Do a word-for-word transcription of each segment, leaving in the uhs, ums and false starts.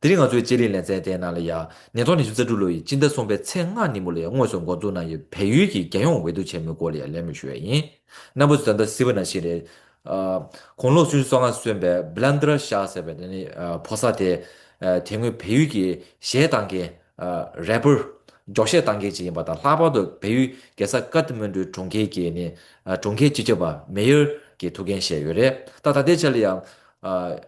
དེ་རིང་ང་ཚོའི་དཔྱད་ཡིག་ལེ་ཚན་དེའི་ནང་ལ་ཡ། ཉིས་སྟོང་ཉི་ཤུ་རྩ་དྲུག་ལོ་ཡི་སྤྱི་ཟླ་གསུམ་པའི་ཚེས་ལྔ་ཉིན་མོ་ལ་ཡ་དངོས་སུ་འགོ་འཛུགས་གནང་ཡོད་བལ་ཡུལ་གྱི་རྒྱལ་ཡོངས་འོས་བསྡུ་ཆེན་མོའི་སྐོར་ལ་ཡ་གླེང་མོལ་ཞུ་ཡ་ཡིན། རྣམ་པ་ཚོས་ད་ལྟ་གཟིགས་པ་ནང་བཞིན་རེད། ཨ། དགུང་ལོ་སུམ་ཅུ་སོ་ལྔ་སོན་པའི་བྷི་ལན་དར་ཤཱ་ཟེར་བའི་དེ་ནི་ཨ་ཕོ་གསར་དེ། ཨ། དེ་སྔོན་བལ་ཡུལ་གྱི་གཞས་བཏང་མཁན། ཨ། རེ་པར། མགྱོགས་གཞས་བཏང་མཁན་ཅིག་ཡིན་པ་དང་། ལྷག་པར་དུ་བལ་ཡུལ་རྒྱལ་ས་ཀཏ་མན་ཌུ་གྲོང་ཁྱེར་གྱི་ནི། ཨ། གྲོང་ཁྱེར་སྤྱི་ཁྱབ་པ་མེ་ཡར་གྱི་ཐུགས་འགན་བཞེས་ཡོད་རེད། ད་ད་ལྟའི་ཆ་ལ་ཡང་། ཨ།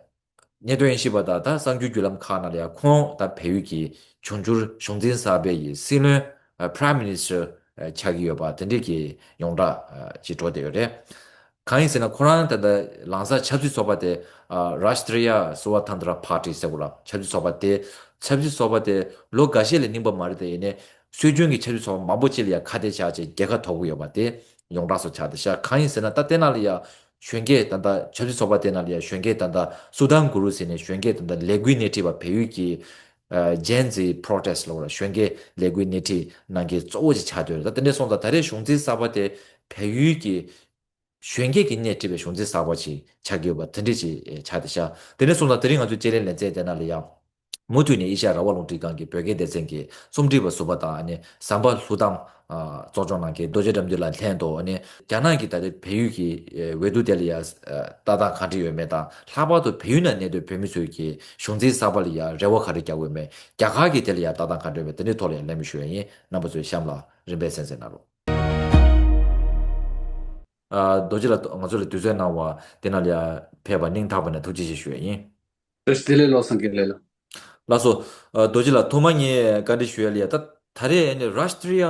ཉེ་དོན་ཡིན་ཞིབ་པ་དང་ད་གསར་འགྱུར་བརྒྱུད་ལམ་ཁག་ནང་ལ་ཡང་ཁོང་ད་བལ་ཡུལ་གྱི་འབྱུང་འགྱུར་གཞུང་འཛིན་གསར་པའི་ཡི་སྲིད་བློན། ཨ། Prime Minister། ཨ། ཆགས་ཀྱི་ཡོད་པ་དེ་འདྲས་ཀྱི་ཡོངས་གྲགས། ཨ། ཅིག་འགྲོ་བསྡད་ཡོད་རེད། གང་ཡིན་ཟེར་ན་ཁོ་རང་ད་ལྟ་ལངས་ས་ཆབ་སྲིད་ཚོགས་པ་དེ། ཨ། Rashtriya Swatantra Party ཟེར་བ་ལ་ཆབ་སྲིད་ཚོགས་པ་དེ། ཆབ་སྲིད་ཚོགས་པ་དེ་ལོ་འགའ་ཤས་ལས་རྙིང་པ་མ་རེད་དེ། ཡིན་ནའི་སྲོལ་རྒྱུན་གྱི་ཆབ་སྲིད་ཚོགས་པ་མང་པོ་ཅིག་ལ་ཡང་ཁ་གཏད་བཅག་བྱས་རྒྱལ་ཁ་ཐོབ་ཀྱི་ཡོད་པ་དེ་ཡོངས་གྲགས་སུ་ཆགས་བསྡད་ཤག་གང་ཡིན་ཟེར་ན་ད་དེ་ནང་ལ་ཡང་གཞོན་སྐྱེས་ད་ལྟ་ཆབ་སྲིད་ཚོགས་པ་དེ་ནང་ལ་ཡང་གཞོན་སྐྱེས་ད་ལྟ་སུ་དཱན་གུ་རུ་ཟེར་ནས་གཞོན་སྐྱེས་ད་ལྟ་ལས་འགུལ་སྣེ་ཁྲིད་པ་བལ་ཡུལ་གྱི། ཨ། Gen Z protest ལབ་པ་ལ་གཞོན་སྐྱེས་ལས་འགུལ་སྣེ་ཁྲིད་གནང་མཁན་གཙོ་བོ་ཅིག་ཆགས་བསྡད་ཡོད་རེད། ད་དེ་འདྲ་སོང་ཙང་ད་རེས་གཞུང་འཛིན་གསར་པ་དེ་བལ་ཡུལ་གྱི་གཞོན་སྐྱེས་ཀྱིས་སྣེ་ཁྲིད་པའི་གཞུང་འཛིན་གསར་པ་ཅིག་ཆགས་ཀྱི་ཡོད་པ་དེ་འདྲ་ཅིག་ཆགས་བསྡད་ཤག་དེ་འདྲ་སོང་ཙང་དེ་རིང་ང་ཚོའི་དཔྱད་ཡིག་ལེ་ཚན་དེ་ནང་ལ་ཡང་མུ་མཐུད་ནས་ཨེ་ཤ་ཡ་རང་དབང་རླུང་འཕྲིན་ཁང་གི་བོད་སྐད་སྡེ་ཚན་གྱི་རྩོམ་སྒྲིག་པ་ཟུར་པ་དང་། ཨ་ནི་ཟམ་པ་ལྷུ་ཐང་། ཨ། གཙོ་སྐྱོང་གནང་མཁན་རྡོ་རྗེ་དགྲ་འདུལ་ལགས་ལྷན་དུ། ཨ་ནི་རྒྱ་ནག་གི་ད་ལྟའི་བལ་ཡུལ་གྱི་འོས་བསྡུ་དེ་ལ་ཡང་ལྟ་སྟངས་ག་འདྲ་ཡོད་མེད་དང་། ལྷག་པར་དུ་བལ་ཡུལ་ནང་གནས་སྡོད་བོད་མི་ཚོས་ཀྱི་གཞུང་འཛིན་གསར་པ་ལ་ཡང་རེ་བ་ག་རེ་རྒྱག་དགོས་མེད། རྒྱ་གར་གྱི་དེ་ལ་ཡང་ལྟ་སྟངས་ག་འདྲ་ཡོད་མེད། དེ་འདྲའི་ཐོག་ལ་ཡང་གླེང་མོལ་ཞུ་ཡ་ཡིན། རྣམ་པ་ཚོས་གཤམ་ལ་རིམ་པས་གསན་གཟིགས་གནང་རོགས། ཨ། རྡོ་རྗེ་ལགས་ང་ཚོ་ལ་དུས་ཚོད་གནང་བ་དེ་ནང་ལ་ཡང་ཕེབས་པ་སྙིང་ཐག་པ་ནས་ཐུགས་རྗེ་ཆེ་ཞུ་ཡ་ཡིན། བཀྲ་ཤིས་བདེ་ལེགས། བློ་བཟང་དགེ་ལེགས་ལགས། ལགས་སོ། ཨ། རྡོ་རྗེ་ལགས་ཐོག་མ་ངས་བཀའ་འདྲི་ཞུ་ཡ་ལ་ཡ། ད་ད་རེས་ཨ་ནི་Rashtriya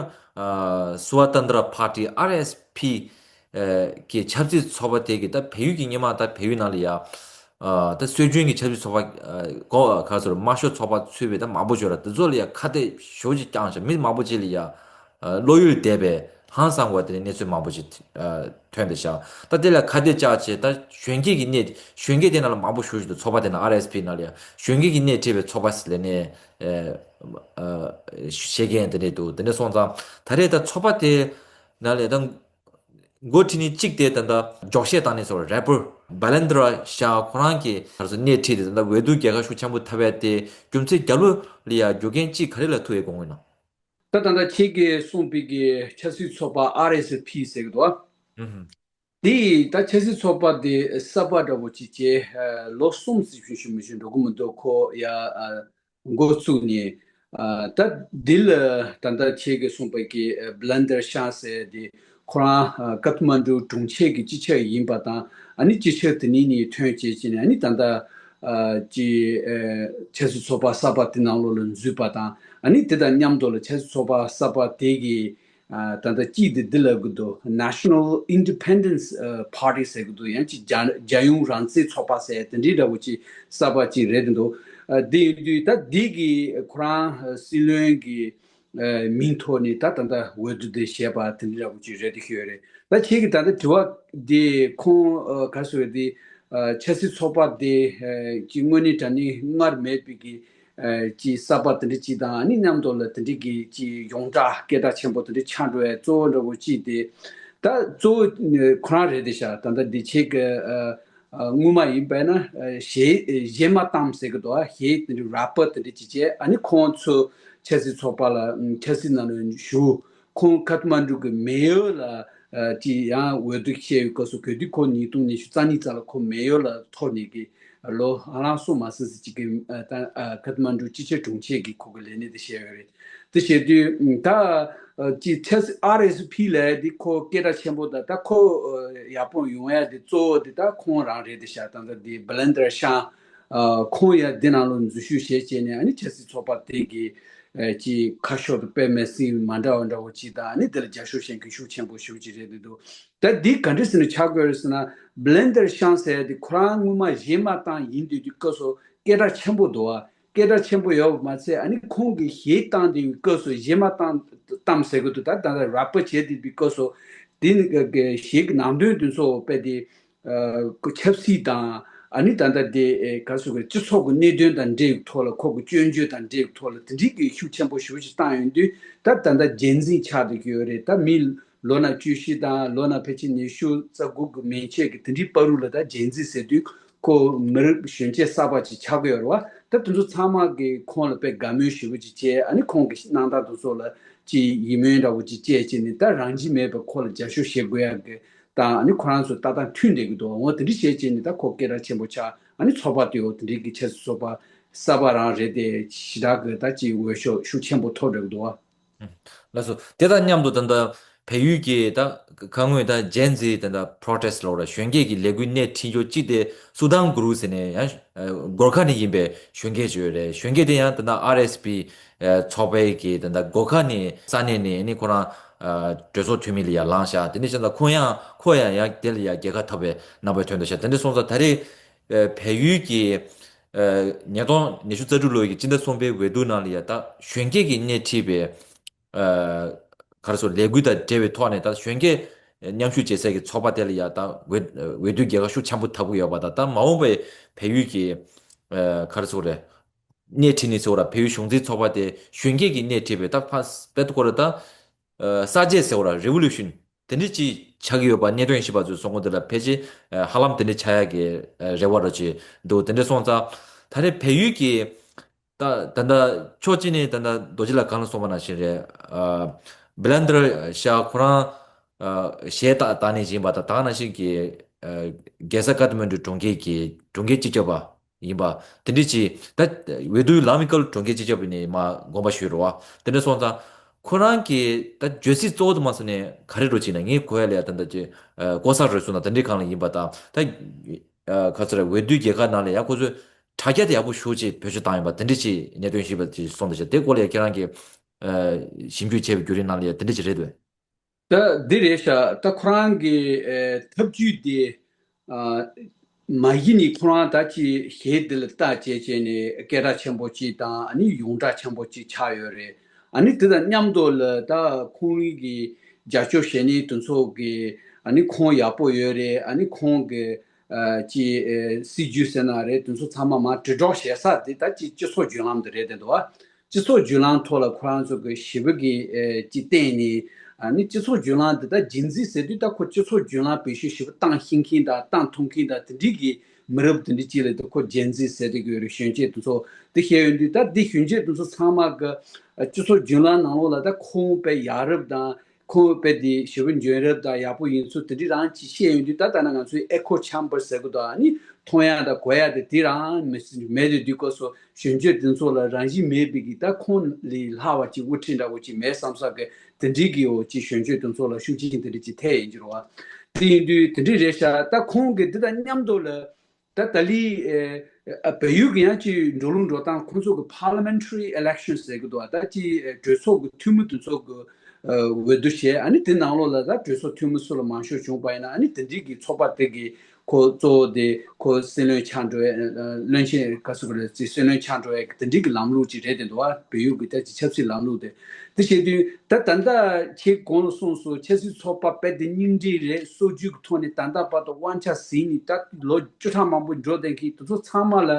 Swatantra Party R S P གི་ཆབ་སྲིད་ཚོགས་པ་དེ་གི་ད་བལ་ཡུལ་གྱི་སྔོན་མ་ད་བལ་ཡུལ་ནང་ལ་ཡ། ཨ། ད་སྲོལ་རྒྱུན་གྱི་ཆབ་སྲིད་ཚོགས་པ། ཨ། གོ་ག་ཚོར་དམར་ཤོག་ཚོགས་པ་ཚུད་པའི་ད་མང་པོ་ཡོད་ར། དེ་ཚོ་ལ་ཡ་ཁ་གཏད་ཞེ་པོ་ཅིག་བསྐྱངས་ཤག་མི་མང་པོ་ཅིག་ལ་ཡ། ཨ། བློ་ཡུལ་འདས་པའི་ཧང་སང་བ་དེ་འདྲའི་གནས་ཚུལ་མང་པོ་ཅིག་ཨ། ཐོན་བསྡད་ཤག་ད་དེ་ལ་ཁ་གཏད་བཅག་བྱས། ད་གཞོན་སྐྱེས་ཀྱི་སྣེ། གཞོན་སྐྱེས་དེ་ནང་ལ་མང་པོ་ཞེ་པོ་ཅིག་འདུག་ཚོགས་པ་དེ་ནང་R S P ནང་ལ་ཡ་གཞོན་སྐྱེས་ཀྱིས་སྣེ་ཁྲིད་པའི་ཚོགས་པ་ཟེར་ནས། ཨ། ཨ། བཤད་མཁན་དེ་འདྲ་འདུག་དེ་འདྲ་སོང་ཙང་ད་རེས་ད་ཚོགས་པ་དེ་ནང་ལ་ད་འགོ་ཁྲིད་མཁན་གཅིག་དེ་ད་ལྟ་མགྱོགས་བཤད་བཏང་མཁན་ཟེར་བ་རེ་པར་བྷི་ལན་དར་ཤཱ་ཁོ་རང་གིས་ད་གཟོད་སྣེ་ཁྲིད་དེ། ད་ལྟ་འོས་བསྡུ་རྒྱལ་ཁ་ཤུགས་ཆེན་པོ་ཐོབ་པ་དེ་རྒྱུ་མཚན་རྒྱབ་ལོགས་ལ་ཡ་རྒྱུ་རྐྱེན་གཅིག་ག་རེ་ལ་ཐུག་ཡོད་དགོངས་ཀྱི་ཡོད་ན། ད་ད་ལྟ་ཁྱེད་ཀྱིས་གསུངས་པའི་གི་ཆབ་སྲིད་ཚོགས་པ་R S P ཟེར་གི་འདུག་ཨ། ཨུ་ཧུམ། དེ་ད་ཆབ་སྲིད་ཚོགས་པ་དེ་གསར་པ་འདྲ་བོ་ཅིག་བྱས། ཨ། ལོ་གསུམ་ཙམ་ཞིག་ཞིག་མི་ཞིག་འགྲོ་གི་མི་འདུག་ཁོ་ཡ། ཨ། འགོ་བཙུགས་ནས། ཨ། ད་འདི་ལ་ད་ལྟ་ཁྱེད་ཀྱིས་གསུངས་པའི་གི་བྷི་ལན་དར་ཤཱ་ཟེར་དེ་ཁོ་རང་ཀ་ཐ་མན་ཌུ་གྲོང་ཁྱེར་གྱི་སྤྱི་ཁྱབ་ཡིན་པ་དང་། ཨ་ནི་སྤྱི་ཁྱབ་དེ་ནས་ནས་ཐོན་བྱས་བྱས་ནས། ཨ་ནི་ད་ལྟ་ཨ་ཀྱི་ཨ་ཆབ་སྲིད་ཚོགས་པ་གསར་པ་དེ་ནང་ལོགས་ལ་འཛུལ་བ་དང་། ཨ་ནི་དེ་དང་མཉམ་དུ་ལ་ཆབ་སྲིད་ཚོགས་པ་གསར་པ་དེ་གི་ཨ་ད་ལྟ་ཅིག་དེ་འདི་ལབ་གི་འདུག National Independence ཨ་Party ཟེར་གི་འདུག་ཡང་ཅིག་རྒྱ་རྒྱལ་ཡོངས་རང་བཙན་ཚོགས་པ་ཟེར་དེ་འདྲའི་འདྲ་བོ་ཅིག་གསར་པ་ཅིག་རེད་འདུག་ཨ་དེ་ཡིན་དུས་ད་འདི་གི་ཁོ་རང་ཨ་སྲིད་བློན་གི་ཨ་མིང་ཐོག་ནས་ད་ད་ལྟ་འོས་བསྡུ་དེ་བྱས་པ་དེ་འདྲ་འདྲ་བོ་ཅིག་རེད་དེ་ཤོད་རེད། ད་ཁྱེད་ཀྱི་ད་ལྟ་དྲི་བ་དེ་ཁོང་ཨ་ག་རེ་ཟེར་དེ་ཨ་ཆབ་སྲིད་ཚོགས་པ་དེ་ཨ་ཅིག་དངོས་གནས་དྲང་གནས་སྔར་མེད་པའི་གི་ཨ་ཅིག་གསར་པ་དེ་འདྲ་ཅིག་དང་། ཨ་ནི་མཉམ་དུ་ལ་དེ་འདྲ་གི་ཅིག་ཡོངས་གྲགས་སྐད་གྲགས་ཆེན་པོ་དེ་འདྲ་ཆགས་འགྲོ་བའི་གཙོ་བོ་འདྲ་བོ་ཅིག་དེ་ད་གཙོ་བོ་ཁོ་རང་རེད་དེ་ཤག་ད་ལྟ་འདི་ཁྱེད་ཀྱི་ཨ་ཨ་སྔོན་མ་ཡིན་པས་ན་ཨ་གཞས་གཞས་མ་གཏམ་ཟེར་གི་འདུག་ཨ་གཞས་དེ་འདྲ་རེ་པར་དེ་འདྲ་ཅིག་བྱས། ཨ་ནི་ཁོང་ཚོ་ཆབ་སྲིད་ཚོགས་པ་ལ་ཨ་ཆབ་སྲིད་ནང་ལ་ཞུགས། ཁོང་ཁ་ཐ་མན་ཌུ་གི་མེ་ཡོར་ལ་ཨ་ཅིག་ཡང་འོས་བསྡུ་བྱས་ཡོད་སྐབས་སུ། གལ་ཏེ་ཁོ་ཉིས་སྟོང་ཉི་ཤུ་རྩ་གཉིས་ཙམ་ལ་ཁོ་མེ་ཡོར་ལ་ཐོབ་ནས་ཀྱི་ལོ་ཧ་ལམ་གསུམ་མ་ཟིན་ཙམ་ཅིག་གི་ཨ་ད་ཨ་ཁ་ཐ་མན་ཌུ་སྤྱི་ཁྱབ་དྲུང་ཆེ་གི་ཁོ་གི་ལས་གནས་དེ་བྱས་ཡོད་རེད། དེ་བྱས་དུས་ད་ཨ་ཅིག་ཆབ་སྲིད་R S P ལབ་ཡ་དེ་ཁོ་སྐད་གྲགས་ཆེན་པོ་དང་། ད་ཁོ་ཨ་ཡག་པོ་ཡོང་ཡ་དེ་གཙོ་བོ་དེ་ད་ཁོང་རང་རེད་དེ་ཤག་ད་ལྟ་དེ་བྷི་ལན་དར་ཤཱ་ཨ་ཁོང་ཡ་འདི་ནང་ལོགས་འཛུལ་ཞུགས་བྱས་བྱས་ནས། ཨ་ནི་ཆབ་སྲིད་ཚོགས་པ་དེ་གི་ཨ་ཅིག་ཁ་ཕྱོགས་དང་དཔེ་མི་སྲིད་མ་འདྲ་བ་འདྲ་བོ་ཅིག་དང་། ཨ་ནི་དེ་ལ་རྒྱབ་སྐྱོར་བྱེད་མཁན་ཤུགས་ཆེན་པོ་ཞེ་པོ་ཅིག་རེད་འདུག་ད་འདི་ག་འདྲ་ཟེར་ནས་ཆགས་དགོས་རེད་ཟེར་ན། བྷི་ལན་དར་ཤཱ་ཟེར་ཡ་དེ་ཁོ་རང་སྔོན་མ་གཞས་མ་བཏང་ཡིན་དུས་དེ་སྐབས་སུ་སྐད་གྲགས་ཆེན་པོ་འདུག་ཨ། སྐད་གྲགས་ཆེན་པོ་ཡོད་པ་མ་ཚད། ཨ་ནི་ཁོང་གིས་གཞས་བཏང་དེའི་སྐབས་སུ། གཞས་མ་བཏང་གཏམ་ཟེར་གི་འདུག་ད་ད་ལྟ་རེ་པར་བྱས་དེ་དེའི་སྐབས་སུ་དེ་ནི་གཞས་ཀྱི་ནང་དོན་དེ་ཚོ་དཔེ་དེ་ཨ་ཆབ་སྲིད་དང་། ཨ་ནི་ད་ལྟ་དེ་ཨེ་ག་རེ་ཟེར་དགོས། སྤྱི་ཚོགས་ཀྱི་གནད་དོན་དང་འབྲེལ་བའི་ཐོག་ལ། ཁོ་གི་སྐྱོན་བརྗོད་དང་འབྲེལ་བའི་ཐོག་ལ་དེ་འདྲའི་གི་ཤུགས་ཆེན་པོ་ཞེ་པོ་ཅིག་བཏང་ཡོང་དུས། ད་ད་ལྟ་Gen Z ཆགས་བསྡད་ཀྱི་ཡོད་རེད། ད་མི་ལོ་ན་བཅུ་བཞི་དང་ལོ་ན་ཕལ་ཆེར་ཉི་ཤུ་རྩ་དགུ་གི་མན་ཆད་ཀྱི་དེ་འདྲའི་བར་དུ་ལ་ད་Gen Z ཟེར་དུས་ ཁོ་མི་རབས་གཞོན་སྐྱེས་གསར་པ་ཅིག་ཆགས་ཀྱི་ཡོད་རེད་བ། ད་དེ་ཚོ་ཚང་མ་གིས་ཁོང་ལ་དཔེ་དགའ་མོས་ཞེ་པོ་ཅིག་བྱས། ཨ་ནི་ཁོང་གི་གནང་སྟངས་དེ་ཚོ་ལ་ཅིག་ཡིད་སྨོན་འདྲ་བོ་ཅིག་བྱས་བྱས་ནས། ད་རང་བཞིན་མེད་པར་ཁོ་ལ་རྒྱབ་སྐྱོར་བྱེད་དགོས་ཡག་གི་དང་། ཨ་ནི་ཁོ་རང་ཚོ་ལྟ་སྟངས་མཐུན་བསྡད་ཀྱི་འདུག་འོ་དེ་འདྲ་བྱས་བྱས་ནས་ད་ཁོ་སྐད་གྲགས་ཆེན་པོ་ཆགས། ཨ་ནི་ཚོགས་པ་དེ་འོ་དེ་འདྲའི་གི་ཆབ་སྲིད་ཚོགས་པ་གསར་པ་རང་རེད་དེ། ཞེ་དྲག་གི་ད་ཅིག་འོས་ཤོག་ཤུགས་ཆེན་པོ་ཐོབ་བསྡད་ཀྱི་འདུག་བ། ལགས་སོ། དེ་དང་མཉམ་དུ་ད་ལྟ་བལ་ཡུལ་གྱི་ད་ཁ་སྔོན་ད་Gen Z ད་ལྟ་protest ལབ་ར། གཞོན་སྐྱེས་ཀྱི་ལས་འགུལ་སྣེ་ཁྲིད་རྒྱུ་གཅིག་དེ་སུ་དཱན་གུ་རུ་ཟེར་ནས་ཡང་སྒོར་ཁ་ནས་ཡིན་པའི་གཞོན་སྐྱེས་ཅིག་ཡོད་རེད། གཞོན་སྐྱེས་དེ་ཡང་ད་ལྟ་ཨར་ཨེས་པི་ཚོགས་པའི་གི་ད་ལྟ་སྒོར་ཁ་ནས་ས་གནས་ནས་ནི་ཁོ་རང་གྲོས་ཚོགས་འཐུས་མི་ལ་ཡང་ལངས་ཤག་དེ་འདྲ་བྱས་ཙང་ཁོ་ཡང་ཁོ་ཡང་ཡང་དེ་ལ་ཡང་རྒྱལ་ཁ་ཐོབ་པའི་རྣམ་པ་ཐོན་འདུག་ཤག་དེ་འདྲ་སོང་ཙང་ད་རེས་བལ་ཡུལ་གྱི་ཉིས་སྟོང་ཉི་ཤུ་རྩ་དྲུག་ལོ་ཡི་སྤྱི་ཟླ་གསུམ་པའི་འོས་བསྡུ་ནང་ལ་ཡང་ད་གཞོན་སྐྱེས་ཀྱིས་སྣེ་ཁྲིད་པའི་ག་རེ་ཟེར། ལས་འགུལ་དང་འབྲེལ་བའི་ཐོག་ནས་ད་གཞོན་སྐྱེས་མཉམ་ཞུགས་བྱེད་སའི་གི་ཚོགས་པ་དེ་ལ་ཡང་ད་འོས་འོས་བསྡུའི་རྒྱལ་ཁ་ཤུགས་ཆེན་པོ་ཐོབ་ཀྱི་ཡོད་པ་དང་། ད་མ་འོངས་པའི་བལ་ཡུལ་གྱི་ག་རེ་ཟེར་རེད། སྣེ་ཁྲིད་ནི་ཟེར་བ་ར། བལ་ཡུལ་གཞུང་འཛིན་ཚོགས་པ་དེ་གཞོན་སྐྱེས་ཀྱིས་སྣེ་ཁྲིད་པའི་ད་ཕ་དཔེ་ཁོ་ར་ད་གསར་བརྗེ་ཟེར་བ་ར། Revolution དེ་འདྲ་ཅིག་ཆགས་ཀྱི་ཡོད་པ། གནད་དོན་ཞིབ་པ་ཚོས་གསུང་གི་འདུག་ལ། ཕལ་ཆེར་ཧ་ལམ་དེ་འདྲ་ཆགས་ཡག་གི་རེ་བ་ར་ཅིག་འདུག་དེ་འདྲ་སོང་ཙང་ད་རེས་བལ་ཡུལ་གྱི་ད་ད་ལྟ་ཕྱོགས་གཅིག་ནས་ད་ལྟ་རྡོ་རྗེ་ལགས་གང་ལ་གསུངས་པ་ནང་བཞིན་རེད། ཨ་བི་ལན་དར་ཤ་ཁོ་རང་ཨ་གཞས་བཏགས་བཏགས་ནས་ཡིན་པ་དང་། ད་ག་ནང་བཞིན་གྱི་ཨ་རྒྱལ་ས་ཀ་ཐ་མན་ཌུ་གྲོང་ཁྱེར་གྱི་གྲོང་ཁྱེར་སྤྱི་ཁྱབ་པ་ཡིན་པ་དེ་འདྲ་ཅིག་ད་འོས་བསྡུ་ལམ་ཀལ་གྲོང་ཁྱེར་སྤྱི་ཁྱབ་ནས་མར་དགོངས་པ་ཞུས་རེད་བ། དེ་འདྲ་སོང་ཙང་ཁོ་རང་གི་ད་བརྗོད་ཚིག་གཙོ་བོ་དེ་མ་སོང་ནས་ག་རེ་འགྲོ་ཅིག་ན། ངས་གོ་ཡ་ལ་ཡ་ད་ལྟ་ཅིག་ལྐོག་ཟ་རུལ་སུངས་དང་དེ་འདྲའི་སྒང་ལ་ཡིན་པ་དང་། ད་ག་ཚོད་རེད། འོས་བསྡུའི་རྒྱལ་ཁ་ནང་ལ་ཡང་ཁོ་ཚོས་དྲ་རྒྱ་དེ་ཡག་པོ་ཞེ་པོ་ཅིག་བེད་སྤྱོད་བཏང་ཡོད་པ་དེ་འདྲ་ཅིག་གནད་དོན་ཞིག་པ་ཅིག་སོང་དེ་ཤག་དེ་སྐོར་ལ་ཡ་ཁྱེད་རང་གིས་ཨ་ཞིབ་འཇུག་བྱས་པའི་བརྒྱུད་རིམ་ནང་ལ་ཡ་དེ་འདྲ་ཅིག་རེད་འདུག་ད་འདི་རེད་ཤག་ད་ཁོ་རང་གི་ཨ་ཐབས་ཇུས་དེ་ཨ་མ་གཞི་ནས་ཁོ་རང་ད་ཅིག་གཞས་འདི་ལ་བལྟ་བྱས་བྱས་ནས་སྐད་གྲགས་ཆེན་པོ་ཅིག་དང་། ཨ་ནི་ཡོངས་གྲགས་ཆེན་པོ་ཅིག་ཆགས་ཡོད་རེད། ཨ་ནི་དེ་དང་མཉམ་དུ་ལ་ད་ཁོང་རང་གི་རྒྱབ་སྐྱོར་བྱེད་མཁན་དེ་ཚོ་གི་ཨ་ནི་ཁོང་ཡག་པོ་ཡོད་རེད། ཨ་ནི་ཁོང་གི་ཨ་ཅིག་ཨ་སྲིད་ཇུས་ཟེར་ན་རེད། དེ་ཚོ་ཚང་མ་མར་དྲིལ་སྒྲོག་བྱེད་ས་དེ་ད་ཅིག་སྤྱི་ཚོགས་བརྒྱུད་ལམ་དེ་རེད་དེ་འདུག་བ། སྤྱི་ཚོགས་བརྒྱུད་ལམ་ཐོག་ལ་ཁོ་རང་ཚོ་གི་ཞེ་པོ་གི་ཨེ་ཅིག་བརྟེན་ནས། ཨ་ནི་སྤྱི་ཚོགས་བརྒྱུད་ལམ་དེ་ད་རྒྱུན་འཛིན་ཟེར་དུས་ད་ཁོ་སྤྱི་ཚོགས་བརྒྱུད་ལམ་བེད་སྤྱོད་ཞེ་པོ་བཏང་ཤེས་མཁན་དང་བཏང་ཐུབ་མཁན་དང་དེ་འདྲའི་གི་མི་རབས་དེ་འདྲའི་ཅིག་ལ་ད་ཁོ་རྒྱུན་འཛིན་ཟེར་དེ་གི་ཡོད་རེད། གཞོན་སྐྱེས་དེ་ཚོ་དེ་བཤད་ཡོང་དུས་ད་འདི་གཞོན་སྐྱེས་དེ་ཚོ་ཚང་མ་གི་ཨ་སྤྱི་ཚོགས་བརྒྱུད་ལམ་ནང་ལོགས་ལ་ད་ཁོང་དཔེ་ཡག་རབས་དང་། ཁོང་དཔེ་དེ་ཞེ་པོ་འཇོན་རབས་དང་ཡག་པོ་ཡིན་ཚུལ་དེ་འདྲ་རང་ཅིག་བཤད་ཡོང་དུས། ད་ལྟ་ན་ང་ཚོའི་echo chamber ཟེར་གི་འདུག་ཨ་ནི་མཐོང་ཡག་དང་གོ་ཡག་དེ་དེ་རང་མེད་མེད་དུ་དུས་སྐབས་སུ་གཞོན་སྐྱེས་དེ་ཚོ་ལ་རང་བཞིན་མེད་པའི་གི་ད་ཁོང་ལས་ལྷག་པ་ཅིག་དབུ་ཁྲིད་འདྲ་བོ་ཅིག་མེད་བསམ་ས་གི་དེ་འདྲའི་གི་འོ་ཅིག་གཞོན་སྐྱེས་དེ་ཚོ་ལ་ཤུགས་རྐྱེན་དེ་འདྲ་ཅིག་ཐེབས་ཡིན་གྱི་རེད་བ། དེ་ཡིན་དུས་དེ་འདྲ་རེད་ཤག་ད་ཁོང་གི་འདི་དང་མཉམ་དུ་ལ། ད་ད་ལི་ཨ་བལ་ཡུལ་གྱི་ཡང་ཅིག་འགྲོ་ལུགས་འགྲོ་སྟངས་ཁོང་ཚོ་གི་parliamentary elections ཟེར་གི་འདུག་ད་ཅིག་གྲོས་ཚོགས་ཀྱི་འཐུས་མི་དེ་ཚོ་གི་འོས་བསྡུ་བྱས། ཨ་ནི་དེ་ནང་ལོགས་ལ་ད་གྲོས་ཚོགས་འཐུས་མི་སུ་ལ་མང་ཤོས་བྱུང་པ་ཡིན་ན། ཨ་ནི་དེ་འདྲའི་གི་ཚོགས་པ་དེ་གི་ཁོ་གཙོ་བོ་དེ་ཁོ་སྲིད་བློན་ཆགས་འགྲོ་ཡ། བློན་ཆེན་ག་ཚོད་རེད་ཅིག་སྲིད་བློན་ཆགས་འགྲོ་ཡ་གི་དེ་འདྲའི་གི་ལམ་ལུགས་ཅིག་རེད་དེ་འདུག་བ། བལ་ཡུལ་གི་ད་ཅིག་ཆབ་སྲིད་ལམ་ལུགས་དེ། དེ་བྱེད་དུས་ད་ད་ལྟ་ཁྱེད་གོང་ལ་གསུངས་སོང་། ཆབ་སྲིད་ཚོགས་པ་དཔེ་དེ་རྙིང་འདྲིས་རེད། སྲོལ་རྒྱུན་གྱི་ཐོག་ནས་ད་ལྟ་བར་དུ་དབང་ཆ་ཟིན་ནས་ད་ལོ་བཅུ་ཕྲག་མང་པོ་འགྲོ་བསྡད་མཁན་དེ་ཚོ་ཚང་མ་ལ་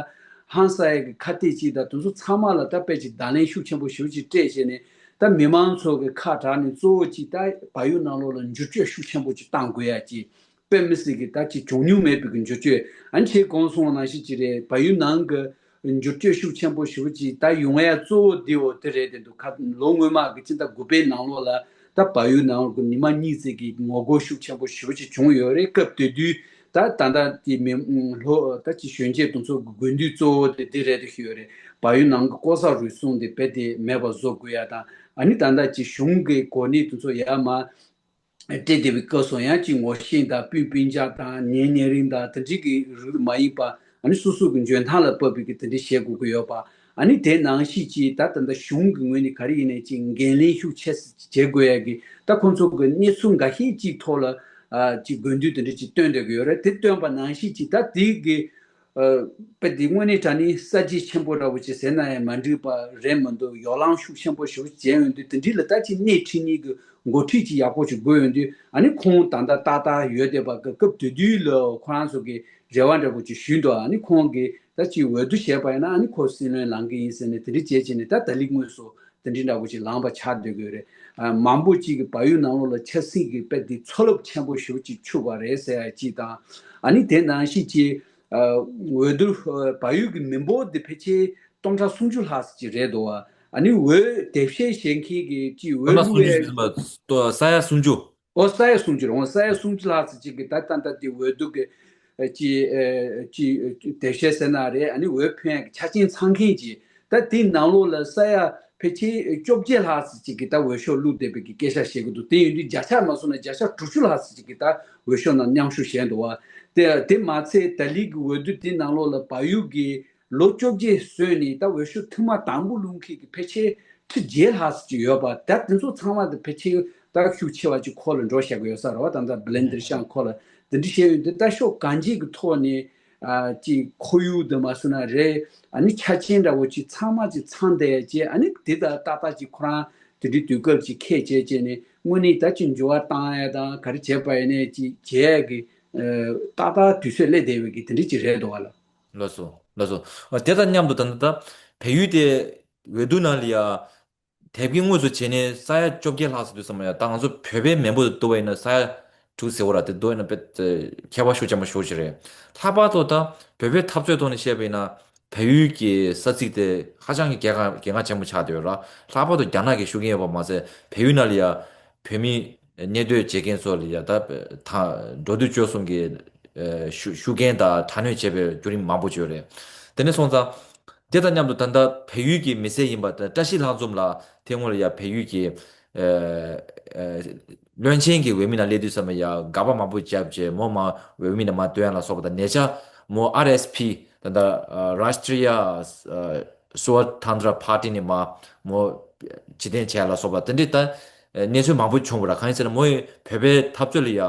ཧང་སང་ཡ་གི་ཁ་གཏད་ཅིག་དང་། དེ་ཚོ་ཚང་མ་ལ་ད་དཔེ་ཅིག་བརྡ་ལན་ཤུགས་ཆེན་པོ་ཞེ་པོ་ཅིག་སྤྲད་བྱས་ནས། ད་མི་མང་ཚོ་གི་ཁ་གྲགས་ནས་གཙོ་བོ་ཅིག་ད་བལ་ཡུལ་ནང་ལོགས་ལ་འགྱུར་བཅོས་ཤུགས་ཆེན་པོ་ཅིག་གཏང་དགོས་ཡ་ཅིག་དཔེ་མི་སྲིད་ཀྱི་ད་ཅིག་བྱུང་མྱོང་མེད་པའི་གི་འགྱུར་བཅོས། ཨ་ནི་ཁྱེད་གོང་གསུངས་པ་ནང་བཞིན་ཅིག་རེད། བལ་ཡུལ་ནང་གི་འགྱུར་བཅོས་ཤུགས་ཆེན་པོ་ཞེ་པོ་ཅིག་ད་ཡོང་ཡ་གཙོ་བོ་དེ་འོ་དེ་རེད་དེ་འདུག་ཁ་ལོ་སྔོན་མ་གི་ཕྱི་ཟླ་དགུ་པའི་ནང་ལོགས་ལ་ད་བལ་ཡུལ་ནང་ལོགས་ཀྱི་ཉི་མ་གཉིས་ཙམ་གྱི་ངོ་རྒོལ་ཤུགས་ཆེན་པོ་ཞེ་པོ་ཅིག་བྱུང་ཡོད་རེད། སྐབས་དེ་དུས་ད་ད་ལྟ་དེ་མི་ལྷོ་ད་ཅིག་གཞོན་སྐྱེས་དེ་ཚོ་གི་དགོས་འདུན་གཙོ་བོ་དེ་དེ་རེད་དེ་ཞུ་ཡོད་རེད། བལ་ཡུལ་ནང་གི་ལྐོག་ཟ་རུལ་སུངས་དེ་རྦད་དེ་མེད་པ་བཟོ་དགོས་ཡ་དང་། ཨ་ནི་ད་ལྟ་ཅིག་གཞུང་གི་གོ་གནས་དེ་ཚོ་ཡར་མར་སྤྲད་བསྡད་པའི་སྐབས་སུ་ཡང་ཅིག་ངོ་ཤེས་དང་སྤུན་སྤུན་ཀྱག་དང་ཉེ་ཉེ་རིང་དང་དེ་འདྲའི་གི་རིགས་མ་ཡིན་པ། ཨ་ནི་སོ་སོ་གི་འཇོན་ཐང་ལ་བབས་པའི་གི་དེ་འདྲ་བྱེད་དགོས་ཀྱི་ཡོད་པ། ཨ་ནི་དེ་ནང་བཞིན་ཅིག་ད་ད་ལྟ་གཞུང་གི་ངོས་ནས་ག་རེ་ཡིན་ནའི་ཅིག་འགན་ལེན་ཤུགས་ཆེ་བྱེད་དགོས་ཡ་གི་ད་ཁོང་ཚོ་གི་གནས་ཚུལ་འགའ་ཤས་ཅིག་ཐོག་ལ་ཨ་ཅིག་དགོས་འདུན་དེ་འདྲ་ཅིག་བཏོན་བསྡད་ཀྱི་ཡོད་རེད། དེ་བཏོན་པ་ནང་བཞིན་ཅིག་ད་དེ་གི་ཨ་དཔེ་དེ་དངོས་གནས་དྲང་གནས་གསར་བརྗེ་ཆེན་པོ་འདྲ་བོ་ཅིག་ཟེར་ན་ཡང་མ་འགྲིག་པ་རེད་མི་འདུག་ཡོ་ལང་ཤུགས་ཆེན་པོ་ཞེ་པོ་ཅིག་བྱས་ཡོང་དུས། དེ་འདྲ་ལ་ད་ཅིག་སྣེ་ཁྲིད་མཁན་གྱི་འགོ་ཁྲིད་ཅིག་ཡག་པོ་ཅིག་དགོས་ཡོང་དུས། ཨ་ནི་ཁོང་ད་ལྟ་ཏག་ཏག་ཡོད་བསྡད་པ་གི་སྐབས་དེ་དུས་ལ་ཁོ་རང་ཚོ་གི་རེ་བ་འདྲ་བོ་ཅིག་ཞུས་འདུག་ཨ་ནི་ཁོང་གིས་ད་ཅིག་འོས་བསྡུ་བྱས་པ་ཡིན་ན་ཨ་ནི་ཁོ་སྲིད་བློན་ལངས་ཀྱི་ཡིན་ཟེར་ནས་དེ་འདྲ་བྱས་བྱས་ནས། ད་ད་ལི་དངོས་སུ་དེ་འདྲ་འདྲ་བོ་ཅིག་ལངས་པ་ཆགས་བསྡད་ཀྱི་ཡོད་རེད། ཨ་མང་པོ་ཅིག་གི་བལ་ཡུལ་ནང་ལོགས་ལ་ཆབ་སྲིད་ཀྱི་དཔེ་དེ་ཚ་རླབས་ཆེན་པོ་ཞེ་པོ་ཅིག་འཁྱུག་པ་རེད་ཟེར་ཡ་ཅིག་དང་། ཨ་ནི་དེ་ནང་བཞིན་ཅིག་འོས་བསྡུ་བལ་ཡུལ་གྱི་མི་འབོར་དེ་ཕལ་ཆེར་སྟོང་ཕྲག་སུམ་ཅུ་ལྷག་ཙམ་ཅིག་རེད་འདུག་བ། ཨ་ནི་འོས་དེབ་སྐྱེལ་བྱེད་མཁན་གྱི་ཅིག་འོས་སྟོང་ཕྲག་སུམ་ཅུ་བླུགས་ཟེར་ཡས་ན་ས་ཡ་སུམ་ཅུ། ཨོ་ས་ཡ་སུམ་ཅུ་རེད། ཨོ་ས་ཡ་སུམ་ཅུ་ལྷག་ཙམ་ཅིག་གི་ད་ད་ད་དེ་འོས་བསྡུ་གི་ཅིག་ཅིག་དེབ་སྐྱེལ་ཟེར་ན་རེད། ཨ་ནི་འོས་ཕོན་ཡག་གི་ཆ་རྐྱེན་ཚང་མཁན་ཅིག་ད་དེའི་ནང་ལོགས་ལ་ས་ཡ་ཕལ་ཆེར་བཅོ་བརྒྱད་ལྷག་ཙམ་ཅིག་གིས་ད་འོས་ཤོག་བླུགས་བསྡད་པའི་གི་སྐད་ཆ་བཤད་ཀྱི་འདུག་དེ་ཡིན་དུས་བརྒྱ་ཆ་མ་སོང་ན་བརྒྱ་ཆ་དྲུག་ཅུ་ལྷག་ཙམ་ཅིག་གིས་ད་འོས་ཤོག་ནང་མཉམ་ཞུགས་བྱས་འདུག་བ། དེ་དེ་མ་ཚད་ད་ལིག་གི་འོས་བསྡུ་དེའི་ནང་ལོགས་ལ་བལ་ཡུལ་གྱི་ལོ་བཅོ་བརྒྱད་སོན་ནས་ད་འོས་ཤོག་ཐེངས་མ་དང་པོ་བླུགས་མཁན་གྱི་ཕལ་ཆེར་ཁྲི་བརྒྱད་ལྷག་ཙམ་ཅིག་ཡོད་པ། ད་དེ་ཚོ་ཚང་མ་དེ་ཕལ་ཆེར་ད་ཤུགས་ཆེ་བ་ཅིག་ཁོ་ལ་འགྲོ་བཞག་གི་ཡོད་ས་རེད་བ། ད་ལྟ་བི་ལན་དིར་ཤང་ཁོ་ལ་དེ་འདྲ་བཤད་ཡོད་དུས་ད་ཕྱོགས་གང་ཅིའི་གི་ཐོག་ནས། ཨ་ཅིག་ཁོར་ཡུག་དུ་མ་སོང་ན་རེད། ཨ་ནི་ཆ་རྐྱེན་འདྲ་བོ་ཅིག་ཚང་མ་ཅིག་ཚང་བསྡད་ཡ་ཅིག་ཨ་ནི་དེ་ད་ཏག་ཏག་ཅིག་ཁོ་རང་དེ་འདྲའི་དུས་སྐབས་ཅིག་ཁས་བྱས་བྱས་ནས་དངོས་གནས་ད་ཅིག་འགྱུར་བ་བཏང་ཡ་དང་ག་རེ་བྱས་པ་ཡིན་ནའི་ཅིག་བྱས་ཡ་གི་ཨ་ཏག་ཏག་དུས་ཚོད་སླེབས་བསྡད་པའི་གི་དེ་འདྲའི་ཅིག་རེད་འདུག་བ་ལ། ལགས་སོ། ལགས་སོ། ཨ་དེ་དང་མཉམ་དུ་ད་ལྟ་ད་བལ་ཡུལ་དེ་འོས་བསྡུ་ནང་ལ་ཡ། དེབ་ཀྱི་དངོས་སུ་བྱས་ནས་ས་ཡ་བཅོ་བརྒྱད་ལྷག་ཙམ་འདུག་བསམ་ཡ། ད་ང་ཚོ་བོད་པའི་མི་འབོར་དུ་བསྡུ་བ་ཡིན་ན་ས་ཡ་དྲུག་ཟེར་བ་ར་དེ་བསྡུ་བ་ཡིན་ན་དཔེ་ཁྱད་པར་ཤུགས་ཆེན་པོ་ཤོར་ཞིག་རེད། ལྷག་པར་དུ་ད་བོད་པའི་འཐབ་རྩོད་ཐོག་ནས་བཤད་པ་ཡིན་ན་བལ་ཡུལ་གྱི་ས་ཚིགས་དེ་ཧ་ཅང་གི་གལ་འགངས་གལ་འགངས་ཆེན་པོ་ཆགས་བསྡད་ཡོད་ར། ལྷག་པར་དུ་རྒྱ་ནག་གི་ཤུགས་རྐྱེན་ཡོད་པ་མ་ཟད་བལ་ཡུལ་ནང་ལ་ཡ་བོད་མི་གནས་སྡོད་བྱེད་མཁན་ཚོ་ལ་ཡ་ད་ད་འགྲོ་འདུག་སྤྱོད་གསུམ་གྱི་ཨ་ཤུ་ཤུགས་རྐྱེན་དང་དྲག་གནོན་བྱས་པའི་བརྒྱུད་རིམ་མང་པོ་ཅིག་ཡོད་རེད། དེ་ནས་སོང་ཙང་། དེ་དང་མཉམ་དུ་ད་ལྟ་བལ་ཡུལ་གྱི་མི་སེར་ཡིན་པ་དང་བཀྲ་ཤིས་ལྷ་འཛོམས་ལགས་དེ་སྔོན་ལ་ཡ་བལ་ཡུལ་གྱི་ཨ་ཨ་བློན་ཆེན་གྱི་འོས་མི་ནང་སླེབས་དུས་ཙམ་ལ་ཡ་དགག་པ་མང་པོ་བརྒྱབ་རྗེས་མོ་མར་འོས་མི་ནང་མར་བཏོན་ཡ་ལ་སོགས་པ་དང་ཉེ་ཆར་མོ་ཨར་ཨེས་ཕི་ད་ལྟ་ཨ་Rashtriya Swathantra Party ནས་མར་མོ་ཕྱིར་འཐེན་བྱས་ལ་སོགས་པ་དེ་འདྲའི་ད་གནས་ཚུལ་མང་པོ་བྱུང་བ་ར། གང་ཡིན་ཟེར་ན་མོ་ཡི་བོད་པའི་འཐབ་རྩོད་ལ་ཡ་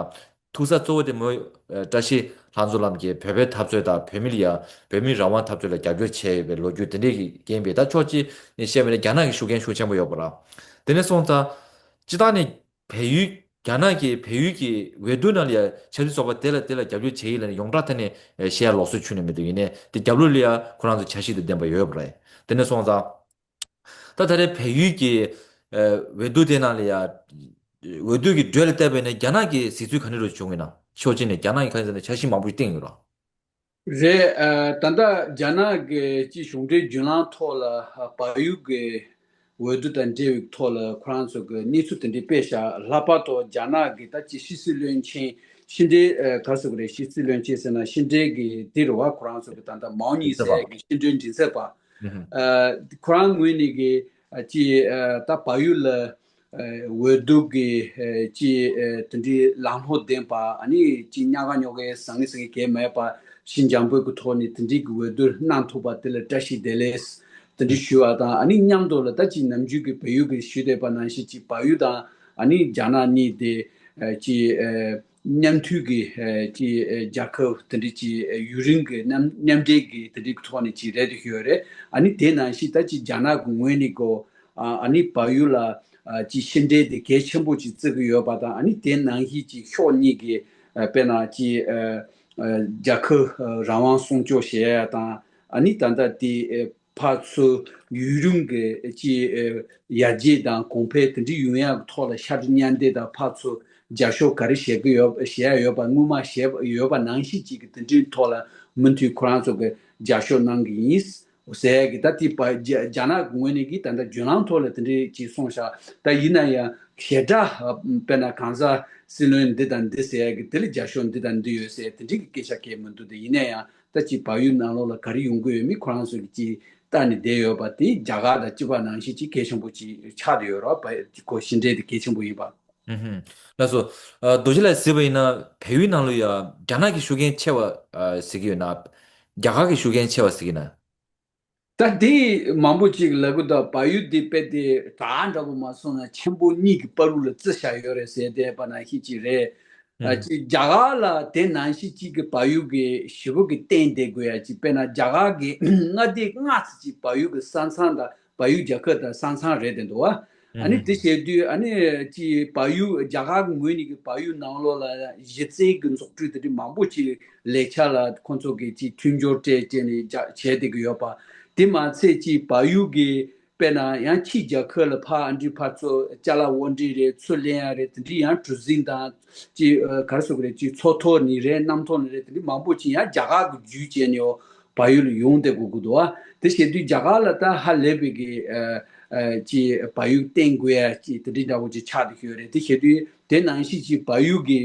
ཐུག་ས་གཙོ་བོ་དེ་མོ་ཨ་བཀྲ་ཤིས་ལྷ་འཛོམས་ལགས་ཀྱིས་བོད་པའི་འཐབ་རྩོད་དང་བོད་མི་ལ་ཡ་བོད་མིའི་རང་དབང་འཐབ་རྩོད་ལ་རྒྱབ་སྐྱོར་བྱས་ཡོད་པའི་ལོ་རྒྱུས་དེ་འདྲས་ཀྱི་རྐྱེན་པས། ད་ཕྱོགས་གཅིག་ནས་བཤད་པ་ཡིན་ན་རྒྱ་ནག་གི་ཤུགས་རྐྱེན་ཤུགས་ཆེན་པོ་ཡོད་པ་ར། དེ་ནས་སོང་ཙང་སྤྱིར་བཏང་ནས་བལ་ཡུལ་རྒྱ་ནག་གིས་བལ་ཡུལ་གྱི་འོས་བསྡུ་ནང་ལ་ཡ་ཆབ་སྲིད་ཚོགས་པ་དེ་ལ་དེ་ལ་རྒྱབ་སྐྱོར་བྱེད་ཡིན་ལབ་ནས་ཡོངས་གྲགས་ཐད་ནས་བཤད་ཡ་ལོགས་སུ་ཆུད་ནས་མི་འདུག་ཡིན་ནའི་དེ་རྒྱབ་ལོགས་ལ་ཡ་ཁོ་རང་ཚོ་བྱ་གཞི་དེ་འདེམས་པ་ཡོད་པ་རེད། དེ་ནས་སོང་ཙང་། ད་ད་རེས་བལ་ཡུལ་གྱི་ཨ་འོས་བསྡུ་དེ་ནང་ལ་ཡ། འོས་བསྡུ་གི་འགྲོས་ལ་བལྟས་པ་ཡིན་ན་རྒྱ་ནག་གི་གཟིགས་ཚུལ་ག་འདྲ་རུ་བྱུང་ཡོད་ན། ཕྱོགས་གཅིག་ནས་རྒྱ་ནག་གིས་ག་རེ་ཟེར་ན་འཆར་གཞི་མང་པོ་ཞིག་བཏིང་ཡོད་ར། རེད། ཨ་ད་ལྟ་རྒྱ་ནག་གི་སྤྱི་གཞུང་འབྲེལ་བརྒྱུད་ལམ་ཐོག་ལ་ཨ་བལ་ཡུལ་གྱི་འོས་བསྡུ་དང་འབྲེལ་བའི་ཐོག་ལ་ཁོ་རང་ཚོ་གི་གནས་ཚུལ་དེ་འདྲ་སྤེལ་བཞག་ལྷག་པར་དུ་རྒྱ་ནག་གི་ད་ཅི་ཕྱི་སྲིད་བློན་ཆེན་ཕྱི་འབྲེལ་ཨ་ག་རེ་ཟེར་དགོས་རེད། ཕྱི་སྲིད་བློན་ཆེན་ཟེར་ན་ཕྱི་འབྲེལ་གྱི་འདི་རུ་བ་ཁོ་རང་ཚོ་གི་ད་ལྟ་མའོ་ཉིང་ཟེར་ཡ་གི་ཕྱི་འབྲེལ་མགྲིན་ཚབ་པ། ཨ་ཁོ་རང་ངོས་ནས་ཀྱི་ཨ་ཅི་ཨ་ད་བལ་ཡུལ་ལ་ཨ་འོས་བསྡུ་གི་ཨ་ཅི་ཨ་དེ་འདྲའི་ལམ་ལྷོང་ལྡན་པ། ཨ་ནི་ཅི་ཉག་ག་ཉོག་གའི་ཟང་ངེ་ཟིང་ངེ་གས་མེད་པ། ཞི་འཇམ་པོའི་གི་ཐོག་ནས་དེ་འདྲའི་གི་འོས་བསྡུ་གནང་ཐུབ་པ་དེ་ལ་བཀྲ་ཤིས་བདེ་ལེགས་དེ་འདྲ་ཞུ་བ་དང་། ཨ་ནི་མཉམ་དུ་ལ་ད་ཅི་ནམ་རྒྱུན་གི་བལ་ཡུལ་གི་ཞུ་བསྡད་པ་ནང་བཞིན་ཅི་བལ་ཡུལ་དང་ཨ་ནི་རྒྱ་ནག་གཉིས་དེ་ཨ་ཅི་ཨ་མཉམ་མཐུན་གྱི་ཨ་ཅི་ཨ་རྒྱལ་ཁབ་དེ་འདྲ་ཅིག་ཨ་ཡུན་རིང་གི་མཉམ་མཉམ་འབྲེལ་གྱི་དེ་འདྲའི་ཐོག་ནས་ཅིག་རེད་དུ་ཡོད་རེད། ཨ་ནི་དེ་ནང་བཞིན་ད་ཅི་རྒྱ་ནག་གི་ངོས་ནས་ཀོ་ཨ་ཨ་ནི་བལ་ཡུལ་ལ་ཨ་ཅི་ཕྱི་འབྲེལ་དེ་གལ་ཆེན་པོ་ཅིག་བརྩི་གི་ཡོད་པ་དང་། ཨ་ནི་དེ་ནང་བཞིན་ཅིག་ཕྱོགས་གཉིས་ཀྱི་ཨ་དཔེར་ན་ཅི་ཨ་ཨ་རྒྱལ་ཁབ་ཨ་རང་དབང་སྲུང་སྐྱོབ་བྱེད་ཡ་དང་། ཨ་ནི་ད་ལྟ་དེ་ཨ་ཕར་ཚུར་ཡུན་རིང་གི་ཅི་ཨ་ཡར་རྒྱས་དང་གོང་འཕེལ་དེ་འདྲ་ཡོང་ཡག་གི་ཐོག་ལ་ཤར་བསྐྱོད་མཉམ་འདེགས་དང་ཕར་ཚུར་རྒྱབ་སྐྱོར་ག་རེ་བྱེད་ཀྱི་ཡོད་བྱེད་ཡ་ཡོད་པ་སྔོན་མ་བྱས་ཡོད་པ་ནང་བཞིན་ཅིག་གི་དེ་འདྲའི་ཐོག་ལ་མུ་མཐུད་ཁོ་རང་ཚོ་གི་རྒྱབ་སྐྱོར་གནང་གི་ཡིན་ཟེར་ཡ་གི། ད་དེ་བ་རྒྱ་རྒྱ་ནག་གི་ངོས་ནས་ཀྱི་ད་ལྟ་བརྒྱུད་ལམ་ཐོག་ལ་དེ་འདྲའི་ཅིག་གསུངས་ཤག་ད་ཡིན་ན་ཡང་ཞེ་དྲག་དཔེར་ན་གང་ཟག་སྲིད་བློན་འདི་དང་འདི་ཟེར་ཡ་གི་དེ་ལ་རྒྱབ་སྐྱོར་འདི་དང་འདི་ཡོད་ཟེར་དེ་འདྲའི་གི་སྐད་ཆ་གང་ཡང་མི་འདུག་དེ་ཡིན་ན་ཡང་ད་ཅིག་བལ་ཡུལ་ནང་ལོགས་ལ་ག་རེ་ཡོང་གི་ཡོད་མེད་ཁོ་རང་ཚོ་གི་ཅིག་ལྟ་ནས་བསྡད་ཡོད་པ་དེ་རྒྱ་གར་དང་གཅིག་པ་ནང་བཞིན་ཅིག་གལ་ཆེན་པོ་ཅིག་ཆགས་བསྡད་ཡོད་རེད་བ། ཁོ་ཕྱི་འབྲེལ་དེ་གལ་ཆེན་པོ་ཡིན་པ། ཧུམ་ཧུམ། ལགས་སོ། ཨ་རྡོ་རྗེ་ལགས་གཟིགས་པ་ཡིན་ན་བལ་ཡུལ་ནང་ལ་ཡ་རྒྱ་ནག་གི་ཤུགས་རྐྱེན་ཆེ་བ་ཨ་ཟེར་གྱི་ཡོད་ན། རྒྱ་གར་གྱི་ཤུགས་རྐྱེན་ཆེ་བ་ཟེར་གྱི་ན། ད་དེ་མང་པོ་ཅིག་ལབ་གི་འདུག་བལ་ཡུལ་དེ་དཔེ་དེ་ད་འདྲ་པོ་མ་སོང་ན་ཆེན་པོ་གཉིས་ཀྱི་བར་དུ་ལ་བརྩི་བཞག་ཡོད་རེད་ཟེར་བསྡད་པ་ནང་བཞིན་ཅིག་རེད། ཨ་ཅིག་རྒྱ་གར་ལ་དེ་ནང་བཞིན་གཅིག་གི་བལ་ཡུལ་གྱི་ཞེ་པོ་གི་བརྟེན་བསྡད་དགོས་ཡ་ཅིག་དཔེར་ན་རྒྱ་གར་གྱི་མངའ་སྡེ་ལྔ་ཙམ་ཅིག་བལ་ཡུལ་གྱི་ས་མཚམས་དང་བལ་ཡུལ་རྒྱལ་ཁབ་དང་ས་མཚམས་རེད་དེ་འདུག་བ། ཨ་ནི་དེ་བྱས་དུས་ཨ་ནི་ཅིག་བལ་ཡུལ་རྒྱ་གར་གྱི་ངོས་ནས་ཀྱི་བལ་ཡུལ་ནང་ལོགས་ལ་གཞི་རྩའི་གི་འཛུགས་སྐྲུན་དེ་འདྲ་མང་པོ་ཅིག་ལས་འཆར་ལ་ཁོང་ཚོ་གི་ཅིག་མཐུན་སྦྱོར་སྤྲད་བྱས་ནས་རྒྱ་བྱས་བསྡད་ཀྱི་ཡོད་པ། དེ་མ་ཚད་ཅིག་བལ་ཡུལ་གྱི་ དཔེར་ན་ཡང་ཕྱིའི་རྒྱལ་ཁབ་ལ་ཕར་ཨ་འདྲི་ཕར་ཚུར་ཅ་ལག་དབོར་འདྲེན་རེད། ཚུར་ལེན་ཡ་རེད། དེ་འདྲའི་ཡང་གྲུ་གཟིངས་དང་ཅི་ཨ་ག་རེ་ཟེར་དགོས་རེད། ཅི་མཚོ་ཐོག་ནས་རེད། གནམ་ཐོག་ནས་རེད། དེ་འདྲའི་མང་པོ་ཅིག་ཡང་རྒྱ་གར་གྱི་བརྒྱུད་བྱས་ནས་བར་ཡུལ་ལ་ཡོང་བསྡད་དགོས་ཀྱི་འདུག་བ། དེ་བྱེད་དུས་རྒྱ་གར་ལ་ད་ཧ་ལས་པའི་གི་ཨ་ཨ་ཅི་བར་ཡུལ་བསྟན་དགོས་ཡ་ཅི་དེ་འདྲའི་འདྲ་བོ་ཅིག་ཆགས་བསྡད་ཀྱི་ཡོད་རེད། དེ་བྱེད་དུས་དེ་ནང་བཞིན་ཅིག་བར་ཡུལ་གྱི་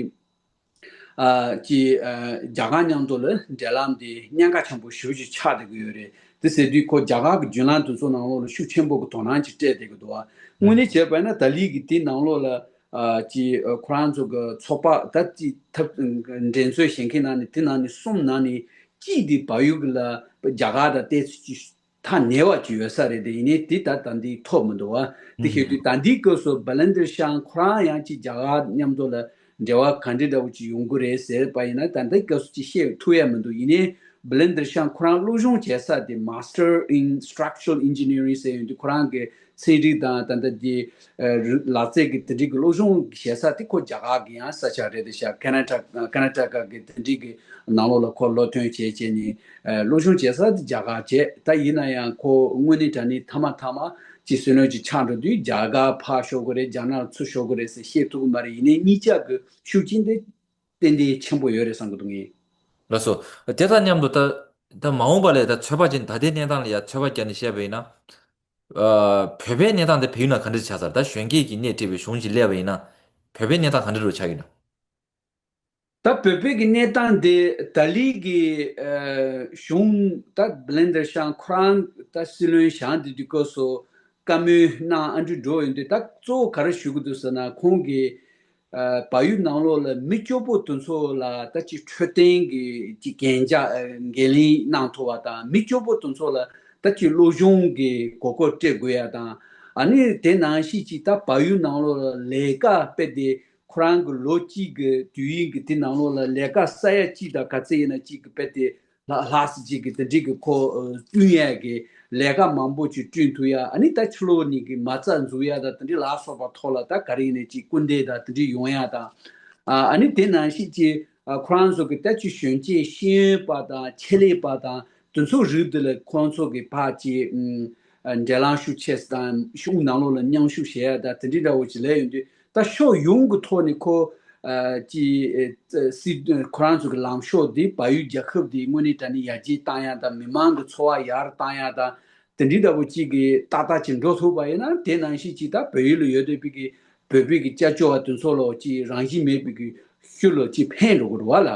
ཨ་ཅི་ཨ་རྒྱ་གར་མཉམ་དུ་ལ་འབྲེལ་ལམ་དེ་གནད་འགག་ཆེན་པོ་ཞེ་པོ་ཅིག་ཆགས་བསྡད་ཀྱི་ཡོད་རེད། དེ་ཟེར་དུས་ཁོ་རྒྱ་གར་གྱི་བརྒྱུད་ལམ་དེ་ཚོ་ནང་ལོགས་ལ་ཤུགས་ཆེན་པོ་གི་དོ་སྣང་ཅིག་སྤྲད་བསྡད་ཀྱི་འདུག་བ། དངོས་གནས་བྱས་པ་ཡིན་ན་ད་ལི་གི་དེ་ནང་ལོགས་ལ་ཨ་ཅི་ཨ་ཁོ་རང་ཚོ་གི་ཚོགས་པ་ད་ཅི་ཐབས་འགྲན་རྩོད་བྱེད་མཁན་ནང་ནས་དེ་ནང་ནས་གསུམ་ནང་ནས་གཅིག་དེ་བལ་ཡུལ་གི་ལ་རྒྱ་གར་དང་ཏོག་ཙམ་ཅིག་ཐག་ཉེ་བ་ཅིག་ཡོད་ས་རེད། དེ་ཡིན་ནའི་དེ་ད་ད་འདི་ཐོབ་མི་འདུག་བ། དེ་ཤེས་དུས་ད་འདིའི་སྐབས་སུ་བྷ་ལེན་དར་ཤང་ཁོ་རང་ཡང་ཅིག་རྒྱ་གར་མཉམ་དུ་ལ་འབྲེལ་བ་ག་འདྲ་འདྲ་བོ་ཅིག་ཡོང་གི་རེད་ཟེར་བ་ཡིན་ན་ད་ལྟའི་སྐབས་སུ་ཅིག་བཤད་ཐུབ་ཡ་མི་འདུག་ཡིན་ནའི་བྷ་ལེན་དར་ཤང་ཁོ་རང་སློབ་སྦྱོང་བྱེད་ས་དེ་Master in Structural Engineering ཟེར་ཡོང་དུས་ཁོ་རང་གི་ཚན་རིག་དང་ད་ལྟ་དེ་ལག་རྩལ་གྱི་དེ་འདྲའི་གི་སློབ་སྦྱོང་བྱེད་ས་དེ་ཁོ་རྒྱ་གར་གི་ཡང་ས་ཆ་རེད། དེ་ཤག་ཁ་ན་ཊ་ཁ་ན་ཊ་ཀ་གི་དེ་འདྲའི་གི་ནང་ལོགས་ལ་ཁོ་སློབ་ཐོན་བྱས་བྱས་ནས་སློབ་སྦྱོང་བྱེད་ས་དེ་རྒྱ་གར་བྱས། ད་ཡིན་ན་ཡང་ཁོ་དངོས་གནས་དྲང་གནས་མཐའ་མ་མཐའ་མ་ཅིག་སྲིད་བློན་ཅིག་ཆགས་འགྲོ་དུས་རྒྱ་གར་ཕར་ཤོར་གི་རེད། རྒྱ་ནག་ཚུར་ཤོར་གི་རེད་ཟེར་བཤད་ཐུབ་གི་མ་རེད། ཡིན་ནའི་གཉིས་ཆ་གི་ཤུགས་རྐྱེན་དེ་ཏན་ཏན་ཆེན་པོ་ཡོད་རེད་བསམ་གི་འདུག་ངས། ལགས་སོ། དེ་དང་མཉམ་དུ་ད་ད་མ་འོངས་པ་ལ་ད་ཚོད་དཔག་བྱས་ན་ད་ལྟའི་གནས་སྟངས་ལ་ཡ་ཚོད་དཔག་བརྒྱབ་ནས་བཤད་པ་ཡིན་ན། ཨ། བོད་པའི་གནས་སྟངས་དེ་བལ་ཡུལ་ནང་ག་འདྲ་ཆགས་ཚར། ད་གཞོན་སྐྱེས་ཀྱིས་སྣེ་ཁྲིད་པའི་གཞུང་ཞིག་སླེབས་པ་ཡིན་ན། བོད་པའི་གནས་སྟངས་ག་འདྲ་རུ་ཆགས་ཡོད་ན། ད་བོད་པའི་གི་གནས་སྟངས་དེ་ད་ལི་གི་ཨ་གཞུང་ད་བྷ་ལེན་དར་ཤང་ཁོ་རང་ད་སྲིད་བློན་བཞེངས་དེ་དུས་སྐབས་སུ་བཀའ་མོལ་གནང་ཨ་འདྲ་འགྲོ་ཡོང་དུས་ད་གཙོ་བོ་ག་རེ་ཞུ་གི་འདུག་ཟེར་ན། ཁོང་གིས་ཨ་བལ་ཡུལ་ནང་ལོགས་ལ་མི་སྐྱོ་པོ་དེ་ཚོ་ལ་ད་ཅིག་འཕྲོད་བསྟེན་གྱི་ཅིག་གན་རྒྱ་ཨ་འགན་ལེན་གནང་ཐུབ་པ་དང་། མི་སྐྱོ་པོ་དེ་ཚོ་ལ་ད་ཅིག་སློབ་སྦྱོང་གི་གོ་སྐབས་སྤྲད་དགོས་ཡ་དང་། ཨ་ནི་དེ་ནང་བཞིན་ཅིག་ད་བལ་ཡུལ་ནང་ལོགས་ལ་ལས་ཀ་སྤེལ་ཏེ་ཁོ་རང་གི་ལོ་གཅིག་གི་དུས་ཡུན་གྱི་དེ་ནང་ལོགས་ལ་ལས་ཀ་ས་ཡ་གཅིག་དང་ག་ཚད་ཡིན་ན་གཅིག་གི་སྤེལ་ཏེ་ལྷག་ལྷག་ཙམ་ཅིག་གི་དེ་འདྲའི་གི་ཁོ་ཨ་བསྐྲུན་ཡས་ཀྱི་ལས་ཀ་མང་པོ་ཅིག་བསྐྲུན་ཐུབ་ཡ། ཨ་ནི་ད་ཕྱི་ལོགས་ནས་གི་མ་རྩ་འཛུགས་ཡ་དང་དེ་འདྲའི་ལ་སོགས་པ་ཐོག་ལ་ད་ག་རེ་ཡིན་ནའི་ཅིག་སྐུལ་འདེད་དང་དེ་འདྲའི་ཡོང་ཡ་དང་། ཨ་ཨ་ནི་དེ་ནང་བཞིན་ཅིག་ཨ་ཁོ་རང་ཚོ་གི་ད་ཅིག་གཞོན་སྐྱེས་ཤེས་ཡོན་པ་དང་ཆེད་ལས་པ་དང་དེ་ཚོ་རིགས་དེ་ལ་ཁོང་ཚོ་གི་ཕར་ཅིག་ཨ་འབྲེལ་ལམ་ཤུགས་ཆེ་དང་གཞུང་ནང་ལོགས་ལ་མཉམ་ཞུགས་བྱེད་ཡ་དང་དེ་འདྲའི་འདྲ་བོ་ཅིག་ལས་ཡོང་དུས། ད་ཕྱོགས་ཡོངས་ཀྱི་ཐོག་ནས་ཁོ་ཨ་ཅི་ཨེ་སྲིད་ཁོ་རང་ཚོ་གི་ལངས་ཕྱོགས་འདི་བལ་ཡུལ་རྒྱལ་ཁབ་འདི་དངོས་གནས་དྲང་གནས་ཡར་རྒྱས་བཏང་ཡ་དང་། མི་མང་གི་འཚོ་བ་ཡར་བཏང་ཡ་དང་། དེ་འདྲའི་འདྲ་བོ་ཅིག་གི་ཏག་ཏག་ཅིག་འགྲོ་ཐུབ་པ་ཡིན་ན། དེ་ནང་བཞིན་ཅིག་ད་བལ་ཡུལ་ལ་ཡོད་བསྡད་པའི་གི་བོད་པའི་གི་སྐྱབས་བཅོལ་བ་དེ་ཚོ་ལོ་ཅིག་རང་བཞིན་མེད་པའི་གི་ཤུལ་ལོ་ཅིག་ཕན་འགྲོ་གི་རེད་བ་ལ།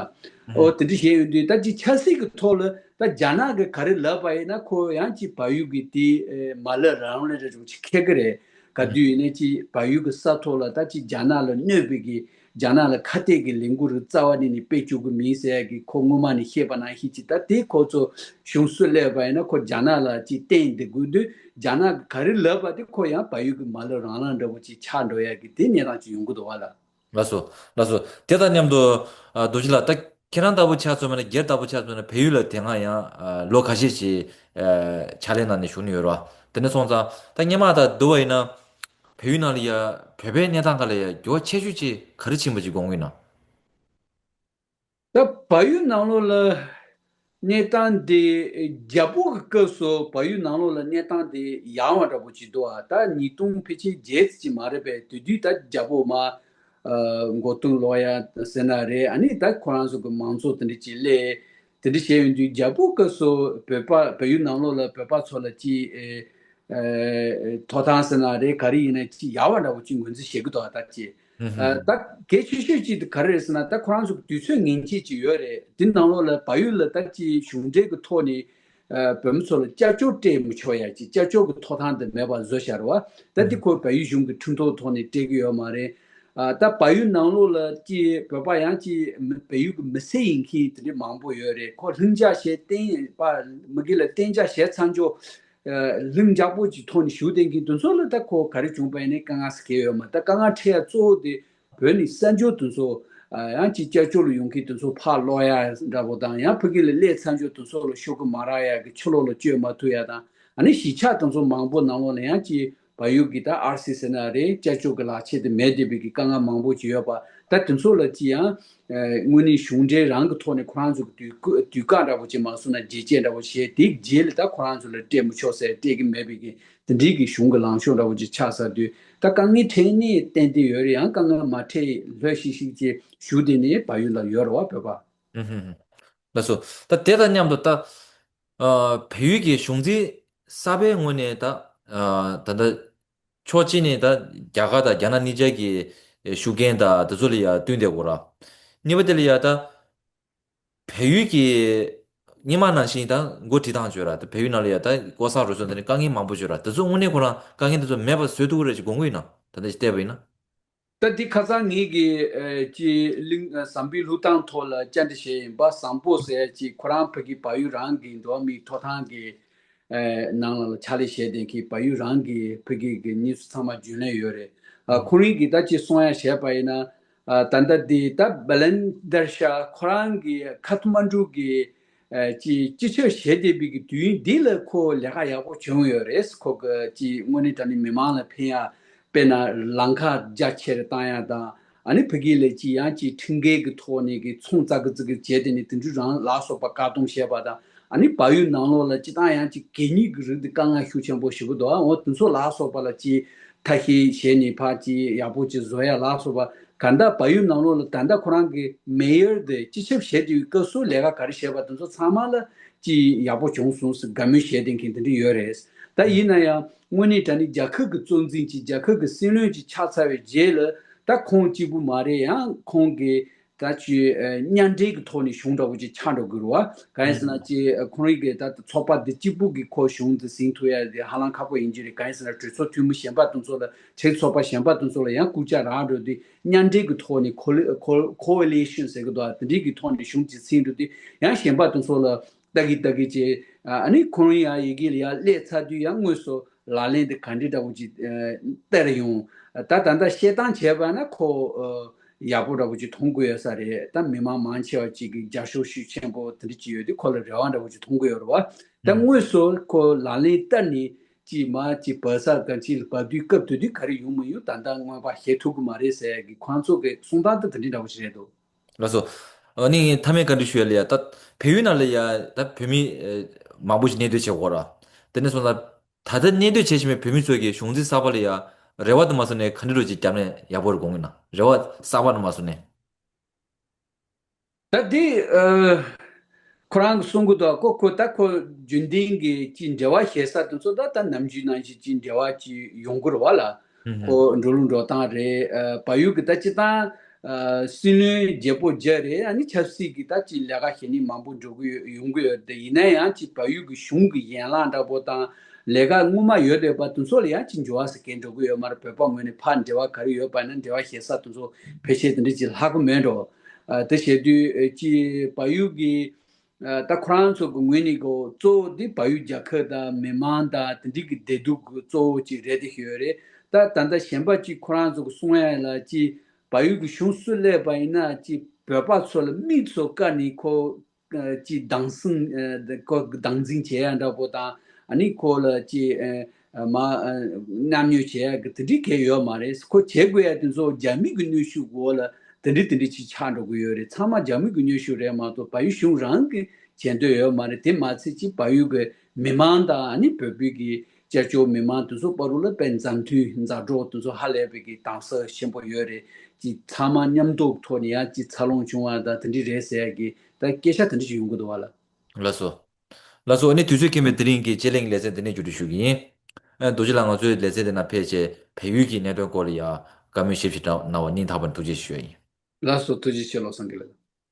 ཨོ་དེ་འདྲ་བྱས་ཡོང་དུས་ད་ཅིག་ཆབ་སྲིད་ཀྱི་ཐོག་ལ་ད་རྒྱ་ནག་གི་ག་རེ་ལབ་པ་ཡིན་ན། ཁོ་ཡང་ཅིག་བལ་ཡུལ་གི་དེ་ཨེ་མ་ལག་རང་ལས་རེ་རུ་ཅིག་ཁེལ་གི་རེད། ག་དུས་ཡིན་ནའི་ཅིག་བལ་ཡུལ་གྱི་ས་ཐོག་ལ་ད་ཅིག་རྒྱ་ནག་ལ་གནོད་པའི་གི་རྒྱ་ནག་ལ་ཁ་གཏད་ཀྱི་ལས་འགུལ་རུ་རྩ་བ་ནས་ནས་སྤེལ་བཅུག་གི་མིན་ཟེར་ཡ་གི་ཁོ་སྔོན་མ་ནས་བཤད་པ་ནང་བཞིན་ཅིག་ད་དེ་ཁོ་ཚོ་གཞུང་སུ་སླེབས་པ་ཡིན་ན་ཁོ་རྒྱ་ནག་ལ་ཅིག་བརྟེན་བསྡད་དགོས་དུས། རྒྱ་ནག་གི་ག་རེ་ལབ་པ་དེ་ཁོ་ཡང་བལ་ཡུལ་གྱི་མ་ལག་རང་ལངས་འདྲ་བོ་ཅིག་ཆགས་འགྲོ་ཡ་གི་དེ་གནས་སྟངས་ཅིག་ཡོང་གི་འདུག་བ་ལ། ལགས་སོ། ལགས་སོ། དེ་དང་མཉམ་དུ་ཨ་རྡོ་རྗེ་ལགས། ད་ཁྱེད་རང་ལྟ་བུ་ཆ་མཚོན་པ་ན། སྒེར་ལྟ་བུ་ཆ་མཚོན་ན། བལ་ཡུལ་ལ་དེ་སྔ་ཡང་ཨ་ལོ་ཁ་ཤས་ཤིག་ཨ་ཕྱག་ལས་གནང་ནས་བཞུགས་ནས་ཡོད་རེད་བ། དེ་འདྲ་སོང་ཙང་ད་སྔོན་མ་དང་བསྡུར་བ་ཡིན་ན། བལ་ཡུལ་ནང་ལ་ཡ་བོད་པའི་གནས་སྟངས་སྒང་ལ་ཡ་འགྱུར་བ་ཆེ་ཤོས་ཅིག་ག་རེ་ཕྱིན་པ་ཅིག་དགོངས་ཀྱི་ཡོད་ན། ད་བལ་ཡུལ་ནང་ལོགས་ལ་གནས་སྟངས་དེ། རྒྱལ་པོ་གི་སྐབས་སུ་བལ་ཡུལ་ནང་ལོགས་ལ་གནས་སྟངས་དེ་ཡག་པ་འདྲ་པོ་ཅིག་འདུག་ཨ། ད་ཉིས་སྟོང་ཕལ་ཆེར་བརྒྱད་ཙམ་ཅིག་མ་རེད་པས། དེ་དུས་ད་རྒྱལ་པོ་མར་ཨ་མགོ་རྟིང་སློག་ཡ་ཟེར་ན་རེད། ཨ་ནི་ད་ཁོ་རང་ཚོ་གི་མང་གཙོ་དེ་འདྲ་ཅིག་སླེབས། དེ་འདྲ་བྱས་ཡོང་དུས་རྒྱལ་པོ་སྐབས་སུ་བོད་པ་བལ་ཡུལ་ནང་ལོགས་ལ་བོད་པ་ཚོ་ལ་ཅིག་ཨེ། ཨེ། ཐོབ་ཐང་ཟེར་ན་རེད། ག་རེ་ཡིན་ན་ཅིག་ཡག་པ་འདྲ་པོ་ཅིག་ངོས་འཛིན་བྱེད་ཀྱི་འདུག་ཨ། ད་ཅིག་ཨ། ད་གལ་ཆེ་ཤོས་ཅིག་དེ་ག་རེ་རེད་ཟེར་ན། ད་ཁོ་རང་ཚོ་གི་དུས་ཚོད་ངེས་ཅན་ཅིག་ཡོད་རེད། དེ་ནང་ལོགས་ལ་བལ་ཡུལ་ལ་ད་ཅིག་གཞུང་འབྲེལ་གྱི་ཐོག་ནས་ཨ་བོད་མི་ཚོ་ལ་སྐྱབས་བཅོལ་སྤྲད་མི་ཆོག་ཡ་ཅིག་སྐྱབས་བཅོལ་གྱི་ཐོབ་ཐང་དེ་མེད་པ་བཟོས་བཞག་རེད་བ། ད་དེ་ཁོ་བལ་ཡུལ་གཞུང་གི་ཁྲིམས་ཐོག་ཐོག་ནས་སྤྲད་ཀྱི་ཡོད་མ་རེད། ཨ། ད་བལ་ཡུལ་ནང་ལོགས་ལ་ཅིག་བོད་པ་ཡང་ཅིག་མི་བལ་ཡུལ་གྱི་མི་སེར་ཡིན་མཁན་དེ་འདྲ་མང་པོ་ཡོད་རེད། ཁོ་ལྷིང་འཇགས་བྱས་བསྟན་པ་མི་སྒེར་ལ་གཏན་འཇགས་བྱས་ཚར་འཇོག་ཨ། ལྷིང་འཇགས་པོ་ཅིག་ཐོག་ནས་བཞུགས་བསྡད་མཁན་དེ་ཚོ་ལ་ད་ཁོ་ག་རེ་བྱུང་པ་ཡིན་ནའི་དཀའ་ངལ་ཟེར་གྱི་ཡོད་མ། ད་དཀའ་ངལ་འཕྲད་ཡ་གཙོ་བོ་དེ་བོད་ནས་གསར་འབྱོར་དེ་ཚོ། ཨ། ཡང་ཅིག་སྐྱབས་བཅོལ་ལ་ཡོང་མཁན་དེ་ཚོ་ཕར་སློག་ཡ་འདྲ་པོ་དང་། ཡང་ཕ་གི་ལ་སླེབས་ཚར་འཇོག་དེ་ཚོ་ལ་ཤོག་གུ་མ་རག་ཡ་གི་ཕྱི་ལོགས་ལ་བསྐྱོད་མ་ཐུབ་ཡ་དང་། ཨ་ནི་གཞིས་ཆགས་དེ་ཚོ་མང་པོ་ནང་ལོགས་ལ་ཡང་ཅིག་ བལ་ཡུལ་གྱི་ད་ཨར་སི་ཟེར་ན་རེད། ཅ་ཅོ་གི་ལག་ཁྱེར་དེ་མེད་བསྡད་པའི་གི་དཀའ་ངལ་མང་པོ་ཅིག་ཡོད་པ། ད་དེ་ཚོ་ལ་ཅི་ཡང་དངོས་གནས་གཞུང་འབྲེལ་རང་གི་ཐོག་ནས་ཁོ་རང་ཚོ་གི་དུས་དུས་བཀག་འདྲ་པོ་ཅིག་མ་སོང་ན་རྗེས་བཅད་འདྲ་པོ་བྱས། དེའི་རྗེས་ལ་ད་ཁོ་རང་ཚོ་ལ་སྤྲད་མི་ཆོག་ཟེར། སྤྲད་ཀྱི་མེད་པའི་གི་དེ་འདྲའི་གི་གཞུང་གི་ལངས་ཕྱོགས་འདྲ་པོ་ཅིག་ཆགས་ཚར་དུས། ད་དཀའ་ངལ་འཕྲད་ནས་ཏན་ཏན་ཡོད་རེད། ཡང་དཀའ་ངལ་མ་འཕྲད་ལྷོད་ཤིག་ཤིག་ཅིག་བཞུགས་བསྡད་ནས་བལ་ཡུལ་ལ་ཡོད་རེད་བ། བོད་པ། ཨུ་ཧུ་ཧུ། ལགས་སོ། ད་དེ་དང་མཉམ་དུ་ད་ཨ་བལ་ཡུལ་གྱི་གཞུང་འཛིན་གསར་པའི་ངོས་ནས་ད་ཨ་ད་ལྟ་ཕྱོགས་གཅིག་ནས་ད་རྒྱ་གར་དང་རྒྱ་ནག་གཉིས་ཆར་གྱི་ཤུགས་རྐྱེན་དང་དེ་ཚོ་ལ་ཡ་བསྟུན་བསྡད་ཡོད་ར། གཉིས་པ་དེ་ལ་ཡ་ད་བལ་ཡུལ་གྱི་སྔོན་མ་ནང་བཞིན་ད་འགོ་ཁྲིད་སྟངས་བྱོས་ར། ད་བལ་ཡུལ་ནང་ལ་ཡ་ད་ལྐོག་ཟ་རུལ་སུངས་དེ་ནི་དཀའ་ངལ་མང་པོ་བྱོས་ར། དེ་ཚོ་དངོས་གནས་ཁོ་རང་དཀའ་ངལ་དེ་ཚོ་མེད་པ་བཟོས་ཐུབ་ཀྱི་རེད་ཅེས་དགོངས་ཀྱི་ཡོད་ན། ད་ལྟ་ཞིག་བལྟས་པ་ཡིན་ན། ད་འདི་ཁ་སང་ངེད་ཀྱི་ཨ་ཅིག་གླིང་ཨ་བཟང་པོའི་ལྷུག་རྟའམ་ཐོག་ལ་བཅར་འདྲི་བྱས་ཡིན་པ། བཟང་པོ་ཟེར་ཅིག་ཁོ་རང་ཕ་གི་བལ་ཡུལ་རང་གི་འགྲོ་བ་མིའི་ཐོབ་ཐང་གི་ཨ་ནང་ལ་ཕྱག་ལས་བྱས་བསྡད་མཁན་བལ་ཡུལ་རང་གི་ཕ་གི་གི་གནས་ཚུལ་ཚང་མ་རྒྱུས་ལོན་ཡོད་རེད། ཨ་ཁོ་རང་གིས་ད་ཅིག་གསུང་ཡ་བྱས་པ་ཡིན་ན། ཨ་ད་ལྟ་འདི་ད་བེ་ལན་དར་ཤ་ཁོ་རང་གི་ཁ་ཐུ་མན་གྲུ་གི་ཨ་ཅིག་སྤྱི་ཁྱབ་བྱས་བསྡད་པའི་གི་དུས་ཡུན་འདི་ལ་ཁོ་ལས་ཀ་ཡག་པོ་བྱུང་ཡོད་རེད། ཁོ་གི་ཅིག་དངོས་གནས་དྲང་གནས་མི་མང་ལ་ཕན་ཡ། དཔེར་ན་ལམ་ཁ་རྒྱ་ཆེར་བཏང་ཡ་དང་། ཨ་ནི་ཕ་གི་ལ་ཅིག་ཡང་ཅིག་ཁྲིམས་འགལ་གྱི་ཐོག་ནས་ཀྱི་ཚོང་ཙག་གི་ཙིག་གི་བྱས་ཏེ་ནི་དེ་འདྲ་རང་ལ་སོགས་པ་བཀག་སྡོམ་བྱས་པ་དང་། ཨ་ནི་བལ་ཡུལ་ནང་ལོགས་ལ་སྤྱི་བཏང་ཡང་ཅིག་གད་སྙིགས་ཀྱི་རིགས་དེ་དཀའ་ངལ་ཤུགས་ཆེན་པོ་ཞེ་པོ་འདུག་འོ་དེ་ཚོ་ལ་སོགས་པ་ལ་ཅིག་ཐབས་ཤེས་བྱས་ནས་ཕར་ཅིག་ཡག་པོ་ཅིག་བཟོ་ཡ་ལ་སོགས་པ། གང་ལྟར་བལ་ཡུལ་ནང་ལོགས་ལ་ད་ལྟ་ཁོ་རང་གི་མེ་ཡར་དེ་སྤྱི་ཁྱབ་བྱས་དུས་སྐབས་སུ་ལས་ཀ་ག་རེ་བྱས་པ་དེ་ཚོ་ཚང་མ་ལ་ཅིག་ཡག་པོ་བྱུང་སོང་ཟེར་དགའ་མོས་བྱས་བསྡད་མཁན་དེ་འདྲ་ཡོད་རེད། ད་ཡིན་ན་ཡང་དངོས་གནས་དྲང་གནས་རྒྱལ་ཁབ་ཀྱི་གཙོ་འཛིན་ཅིག་རྒྱལ་ཁབ་ཀྱི་སྲིད་བློན་ཅིག་ཆགས་ཚར་བའི་རྗེས་ལ་ད་ཁོང་གཅིག་པུ་མ་རེད། ཡང་ཁོང་གི་ད་ཅིག་ཨ་མཉམ་འབྲེལ་གྱི་ཐོག་ནས་གཞུང་འདྲ་བོ་ཅིག་ཆགས་འགྲོ་དགོས་རེད་བ། གང་ཡིན་ཟེར་ན་ཅིག་ཨ་ཁོང་རང་གི་ད་ཚོགས་པ་འདི་གཅིག་པུ་གིས་ཁོ་གཞུང་འདི་ཟིན་ཐུབ་ཡ་དེ་ཧ་ལམ་ཁག་པོ་ཡིན་གྱི་རེད། གང་ཡིན་ཟེར་ན་གྲོས་ཚོགས་འཐུས་མི་གཞན་པ་དེ་ཚོ་ལ་གྲོས་ཚོགས་པ་གཞན་པ་དེ་ཚོ་ལ་ཡང་སྐུལ་ལྕག་རག་འགྲོ་དུས་མཉམ་འབྲེལ་གྱི་ཐོག་ནས་ཁོ་ལི་ཁོ་ཁོ་ལི་ཤན་ཟེར་གི་འདུག་དེ་འདྲའི་གི་ཐོག་ནས་གཞུང་ཅིག་ཟིན་འགྲོ་དུས་ཡང་གཞན་པ་དེ་ཚོ་ལ་ལྟ་གི་ལྟ་གི་བྱས། ཨ་ནི་ཁོང་ཡང་ཡི་གེ་ལ་ཡང་སླེབས་ཚར་དུས་ཡང་དངོས་སུ་ལག་ལེན་དེ་ག་འདྲ་འདྲ་བོ་ཅིག་ཨ་སྟེར་ཡོང་། ད་ད་ལྟ་བཤད་སྟངས་བྱས་པ་ན་ཁོ་ཨ་ཡག་པོ་འདྲ་བོ་ཅིག་མཐོང་གི་ཡོད་ས་རེད། ད་མི་མང་མང་ཆེ་བ་ཅིག་གིས་རྒྱབ་སྐྱོར་ཤུགས་ཆེན་པོ་དེ་འདྲ་ཅིག་ཡོད་དུས་ཁོ་ལ་རེ་བ་འདྲ་བོ་ཅིག་མཐོང་གི་ཡོད་རེད་བ། ད་ཨུམ། དངོས་སུ་ཁོ་ལག་ལེན་བསྟར་ནས་ཅིག་མ་ཅིག་བོད་ས་གང་ཅིག་ལ་བབས་དུས་སྐབས་དེ་དུས་ག་རེ་ཡོང་མི་ཡོང་ད་ལྟ་སྔོན་དཔག་བྱེད་ཐུབ་ཀྱི་མ་རེད་ཟེར་གི་ཁོང་ཚོ་གི་གསུང་སྟངས་དེ་དེ་འདྲ་འདྲ་བོ་ཞིག་རེད་འདུག་ལགས་སོ། ཨ་ནི་མཐའ་མའི་བཀའ་འདྲི་ཞུ་ཡ་ལ་ཡ་ད་བལ་ཡུལ་ནང་ལ་ཡ་ད་བོད་མི་ཨེ་མང་པོ་ཞིག་གནས་སྡོད་བྱེད་ཀྱི་ཡོད་ར། དེ་ནས་སོང་ཙང་ད་ལྟ་གནས་སྡོད་བྱེད་བཞིན་པའི་བོད་མི་ཚོ་གི་གཞུང་འཛིན་གསར་པ་ལ་ཡ་རེ་བ་དུ་མ་བཟུང་ནས་ག་འདྲ་རུ་ཅིག་བརྒྱབ་ནས་ཡག་པོ་རུ་དགོངས་ཀྱི་ན། རེ་བ་གསར་པ་དུ་མ་བཟུང་ནས། ད་འདི་ཨ་ཁོ་རང་གིས་གསུང་གི་འདུག་ཁོ་ཁོ་ད་ཁོ་རྒྱུན་ལྡན་གྱི་ཅིག་འབྲེལ་བ་བྱེད་ས་དེ་ཚོ་ད་ད་ནམ་རྒྱུན་ནང་བཞིན་ཅིག་འབྲེལ་བ་ཅིག་ཡོང་གི་རེད་བ་ལ། ཧུམ་ཧུམ། ཁོ་འགྲོ་ལུགས་འགྲོ་སྟངས་རེད། ཨ་བལ་ཡུལ་གྱི་ད་སྤྱི་བཏང་ཨ་སྲིད་བློན་བརྗེ་པོ་བརྗེ་རེད། ཨ་ནི་ཆབ་སྲིད་ཀྱི་ད་ཅིག་ལས་ཀ་བྱེད་མཁན་མང་པོ་འགྲོ་གི་ཡོད་ཡོང་གི་ཡོད་དེ། ཡིན་ན་ཡང་ཅིག་བལ་ཡུལ་གྱི་གཞུང་གི་ཡན་ལག་འདྲ་པོ་དང་ལས་ཀ་སྔོན་མ་ཡོད་བསྡད་པ་དེ་ཚོ་ལ་ཡང་ཅིག་འགྱུར་བ་ཟེར་མཁན་འགྲོ་གི་ཡོད་མ་རེད། བོད་པ་ངོས་ནས་ཕར་འབྲེལ་བ་ག་རེ་ཡོད་པ་ཡིན་ན་འབྲེལ་བ་བྱེད་ས་དེ་ཚོ་ཕལ་ཆེར་དེ་འདྲ་ཅིག་ལྷག་གི་མེད་འགྲོ། ཨ་དེ་བྱེད་དུས་ཨ་ཅིག་བལ་ཡུལ་གྱི་ཨ་ད་ཁོ་རང་ཚོ་གི་ངོས་ནས་གོ་གཙོ་བོ་དེ་བལ་ཡུལ་རྒྱལ་ཁབ་དང་མི་མང་དང་དེ་འདྲའི་གི་བདེ་སྡུག་གི་གཙོ་བོ་ཅིག་རེད་དེ་ཤོད་ཡོད་རེད། ད་ད་ལྟ་གཞན་པ་ཅིག་ཁོ་རང་ཚོ་གི་གསུང་ཡ་ལ་ཅིག་བལ་ཡུལ་གི་གཞུང་སུ་སླེབས་པ་ཡིན་ན་ཅིག་བོད་པ་ཚོ་ལ་མིག་ཚོ་བཀར་ནས་ཁོ་ཅིག་སྡང་སེམས་ཨ་ཁོ་སྡང་འཛིན་བྱེད་ཡ་འདྲ་པོ་དང་། ཨ་ནི་ཁོ་ལ་ཅིག་ཨ་མ་ཨ་མཉམ་མྱོང་བྱེད་ཡ་གི་དེ་འདྲའི་གལ་ཡོད་མ་རེད། ཁོ་བྱེད་དགོས་ཡ་དེ་ཚོ་རྒྱ་མི་གི་གནོན་ཤུགས་འོག་ལ་དེ་འདྲའི་དེ་འདྲའི་ཅིག་ཆགས་འགྲོ་གི་ཡོད་རེད། ཚང་མ་རྒྱ་མི་གི་གནོན་ཤུགས་རེད་མ་གཏོགས་བལ་ཡུལ་གཞུང་རང་གི་བྱེད་འདོད་ཡོད་མ་རེད། དེ་མ་ཚད་ཅིག་བལ་ཡུལ་གི་མི་མང་དང་ཨ་ནི་བོད་པའི་གི་སྐྱབས་བཅོལ་མི་མང་དེ་ཚོ་བར་དུ་ལ་དཔེ་མཛའ་མཐུན་མཛའ་གྲོགས་དེ་ཚོ་ཧ་ལས་པའི་གི་དྭངས་གསལ་ཆེན་པོ་ཡོད་རེད། ཅིག་ཚང་མ་མཉམ་དུ་ཐོག་ནས་ཡང་ཅིག་འཚར་ལོངས་བྱུང་བ་དང་དེ་འདྲ་རེད་ཟེར་ཡ་གི་ད་སྐད་ཆ་དེ་འདྲ་ཞིག་ཡོང་གི་འདུག་བ་ལ། ལགས་སོ། ལགས་སོ། ཨ་ནི་དུས་ཚོད་ཁེལ་བའི་དེ་རིང་གི་དཔྱད་གླེང་ལེ་ཚན་འདི་ནས་མཇུག་སྒྲིལ་ཞུ་གི་ཡིན། ཨ་རྡོ་རྗེ་ལགས་ང་ཚོའི་ལེ་ཚན་འདི་ནང་ཕེབས་བྱས་བལ་ཡུལ་གྱི་གནད་དོན་སྐོར་ལ་ཡང་བཀའ་མོལ་ཞིབ་ཞིབ་གནང་བ་སྙིང་ཐག་པ་ནས་ཐུགས་རྗེ་ཆེ་ཞུ་ཡ་ཡིན། ལགས་སོ། ཐུགས་རྗེ་ཆེ། བློ་བཟང་དགེ་ལེགས།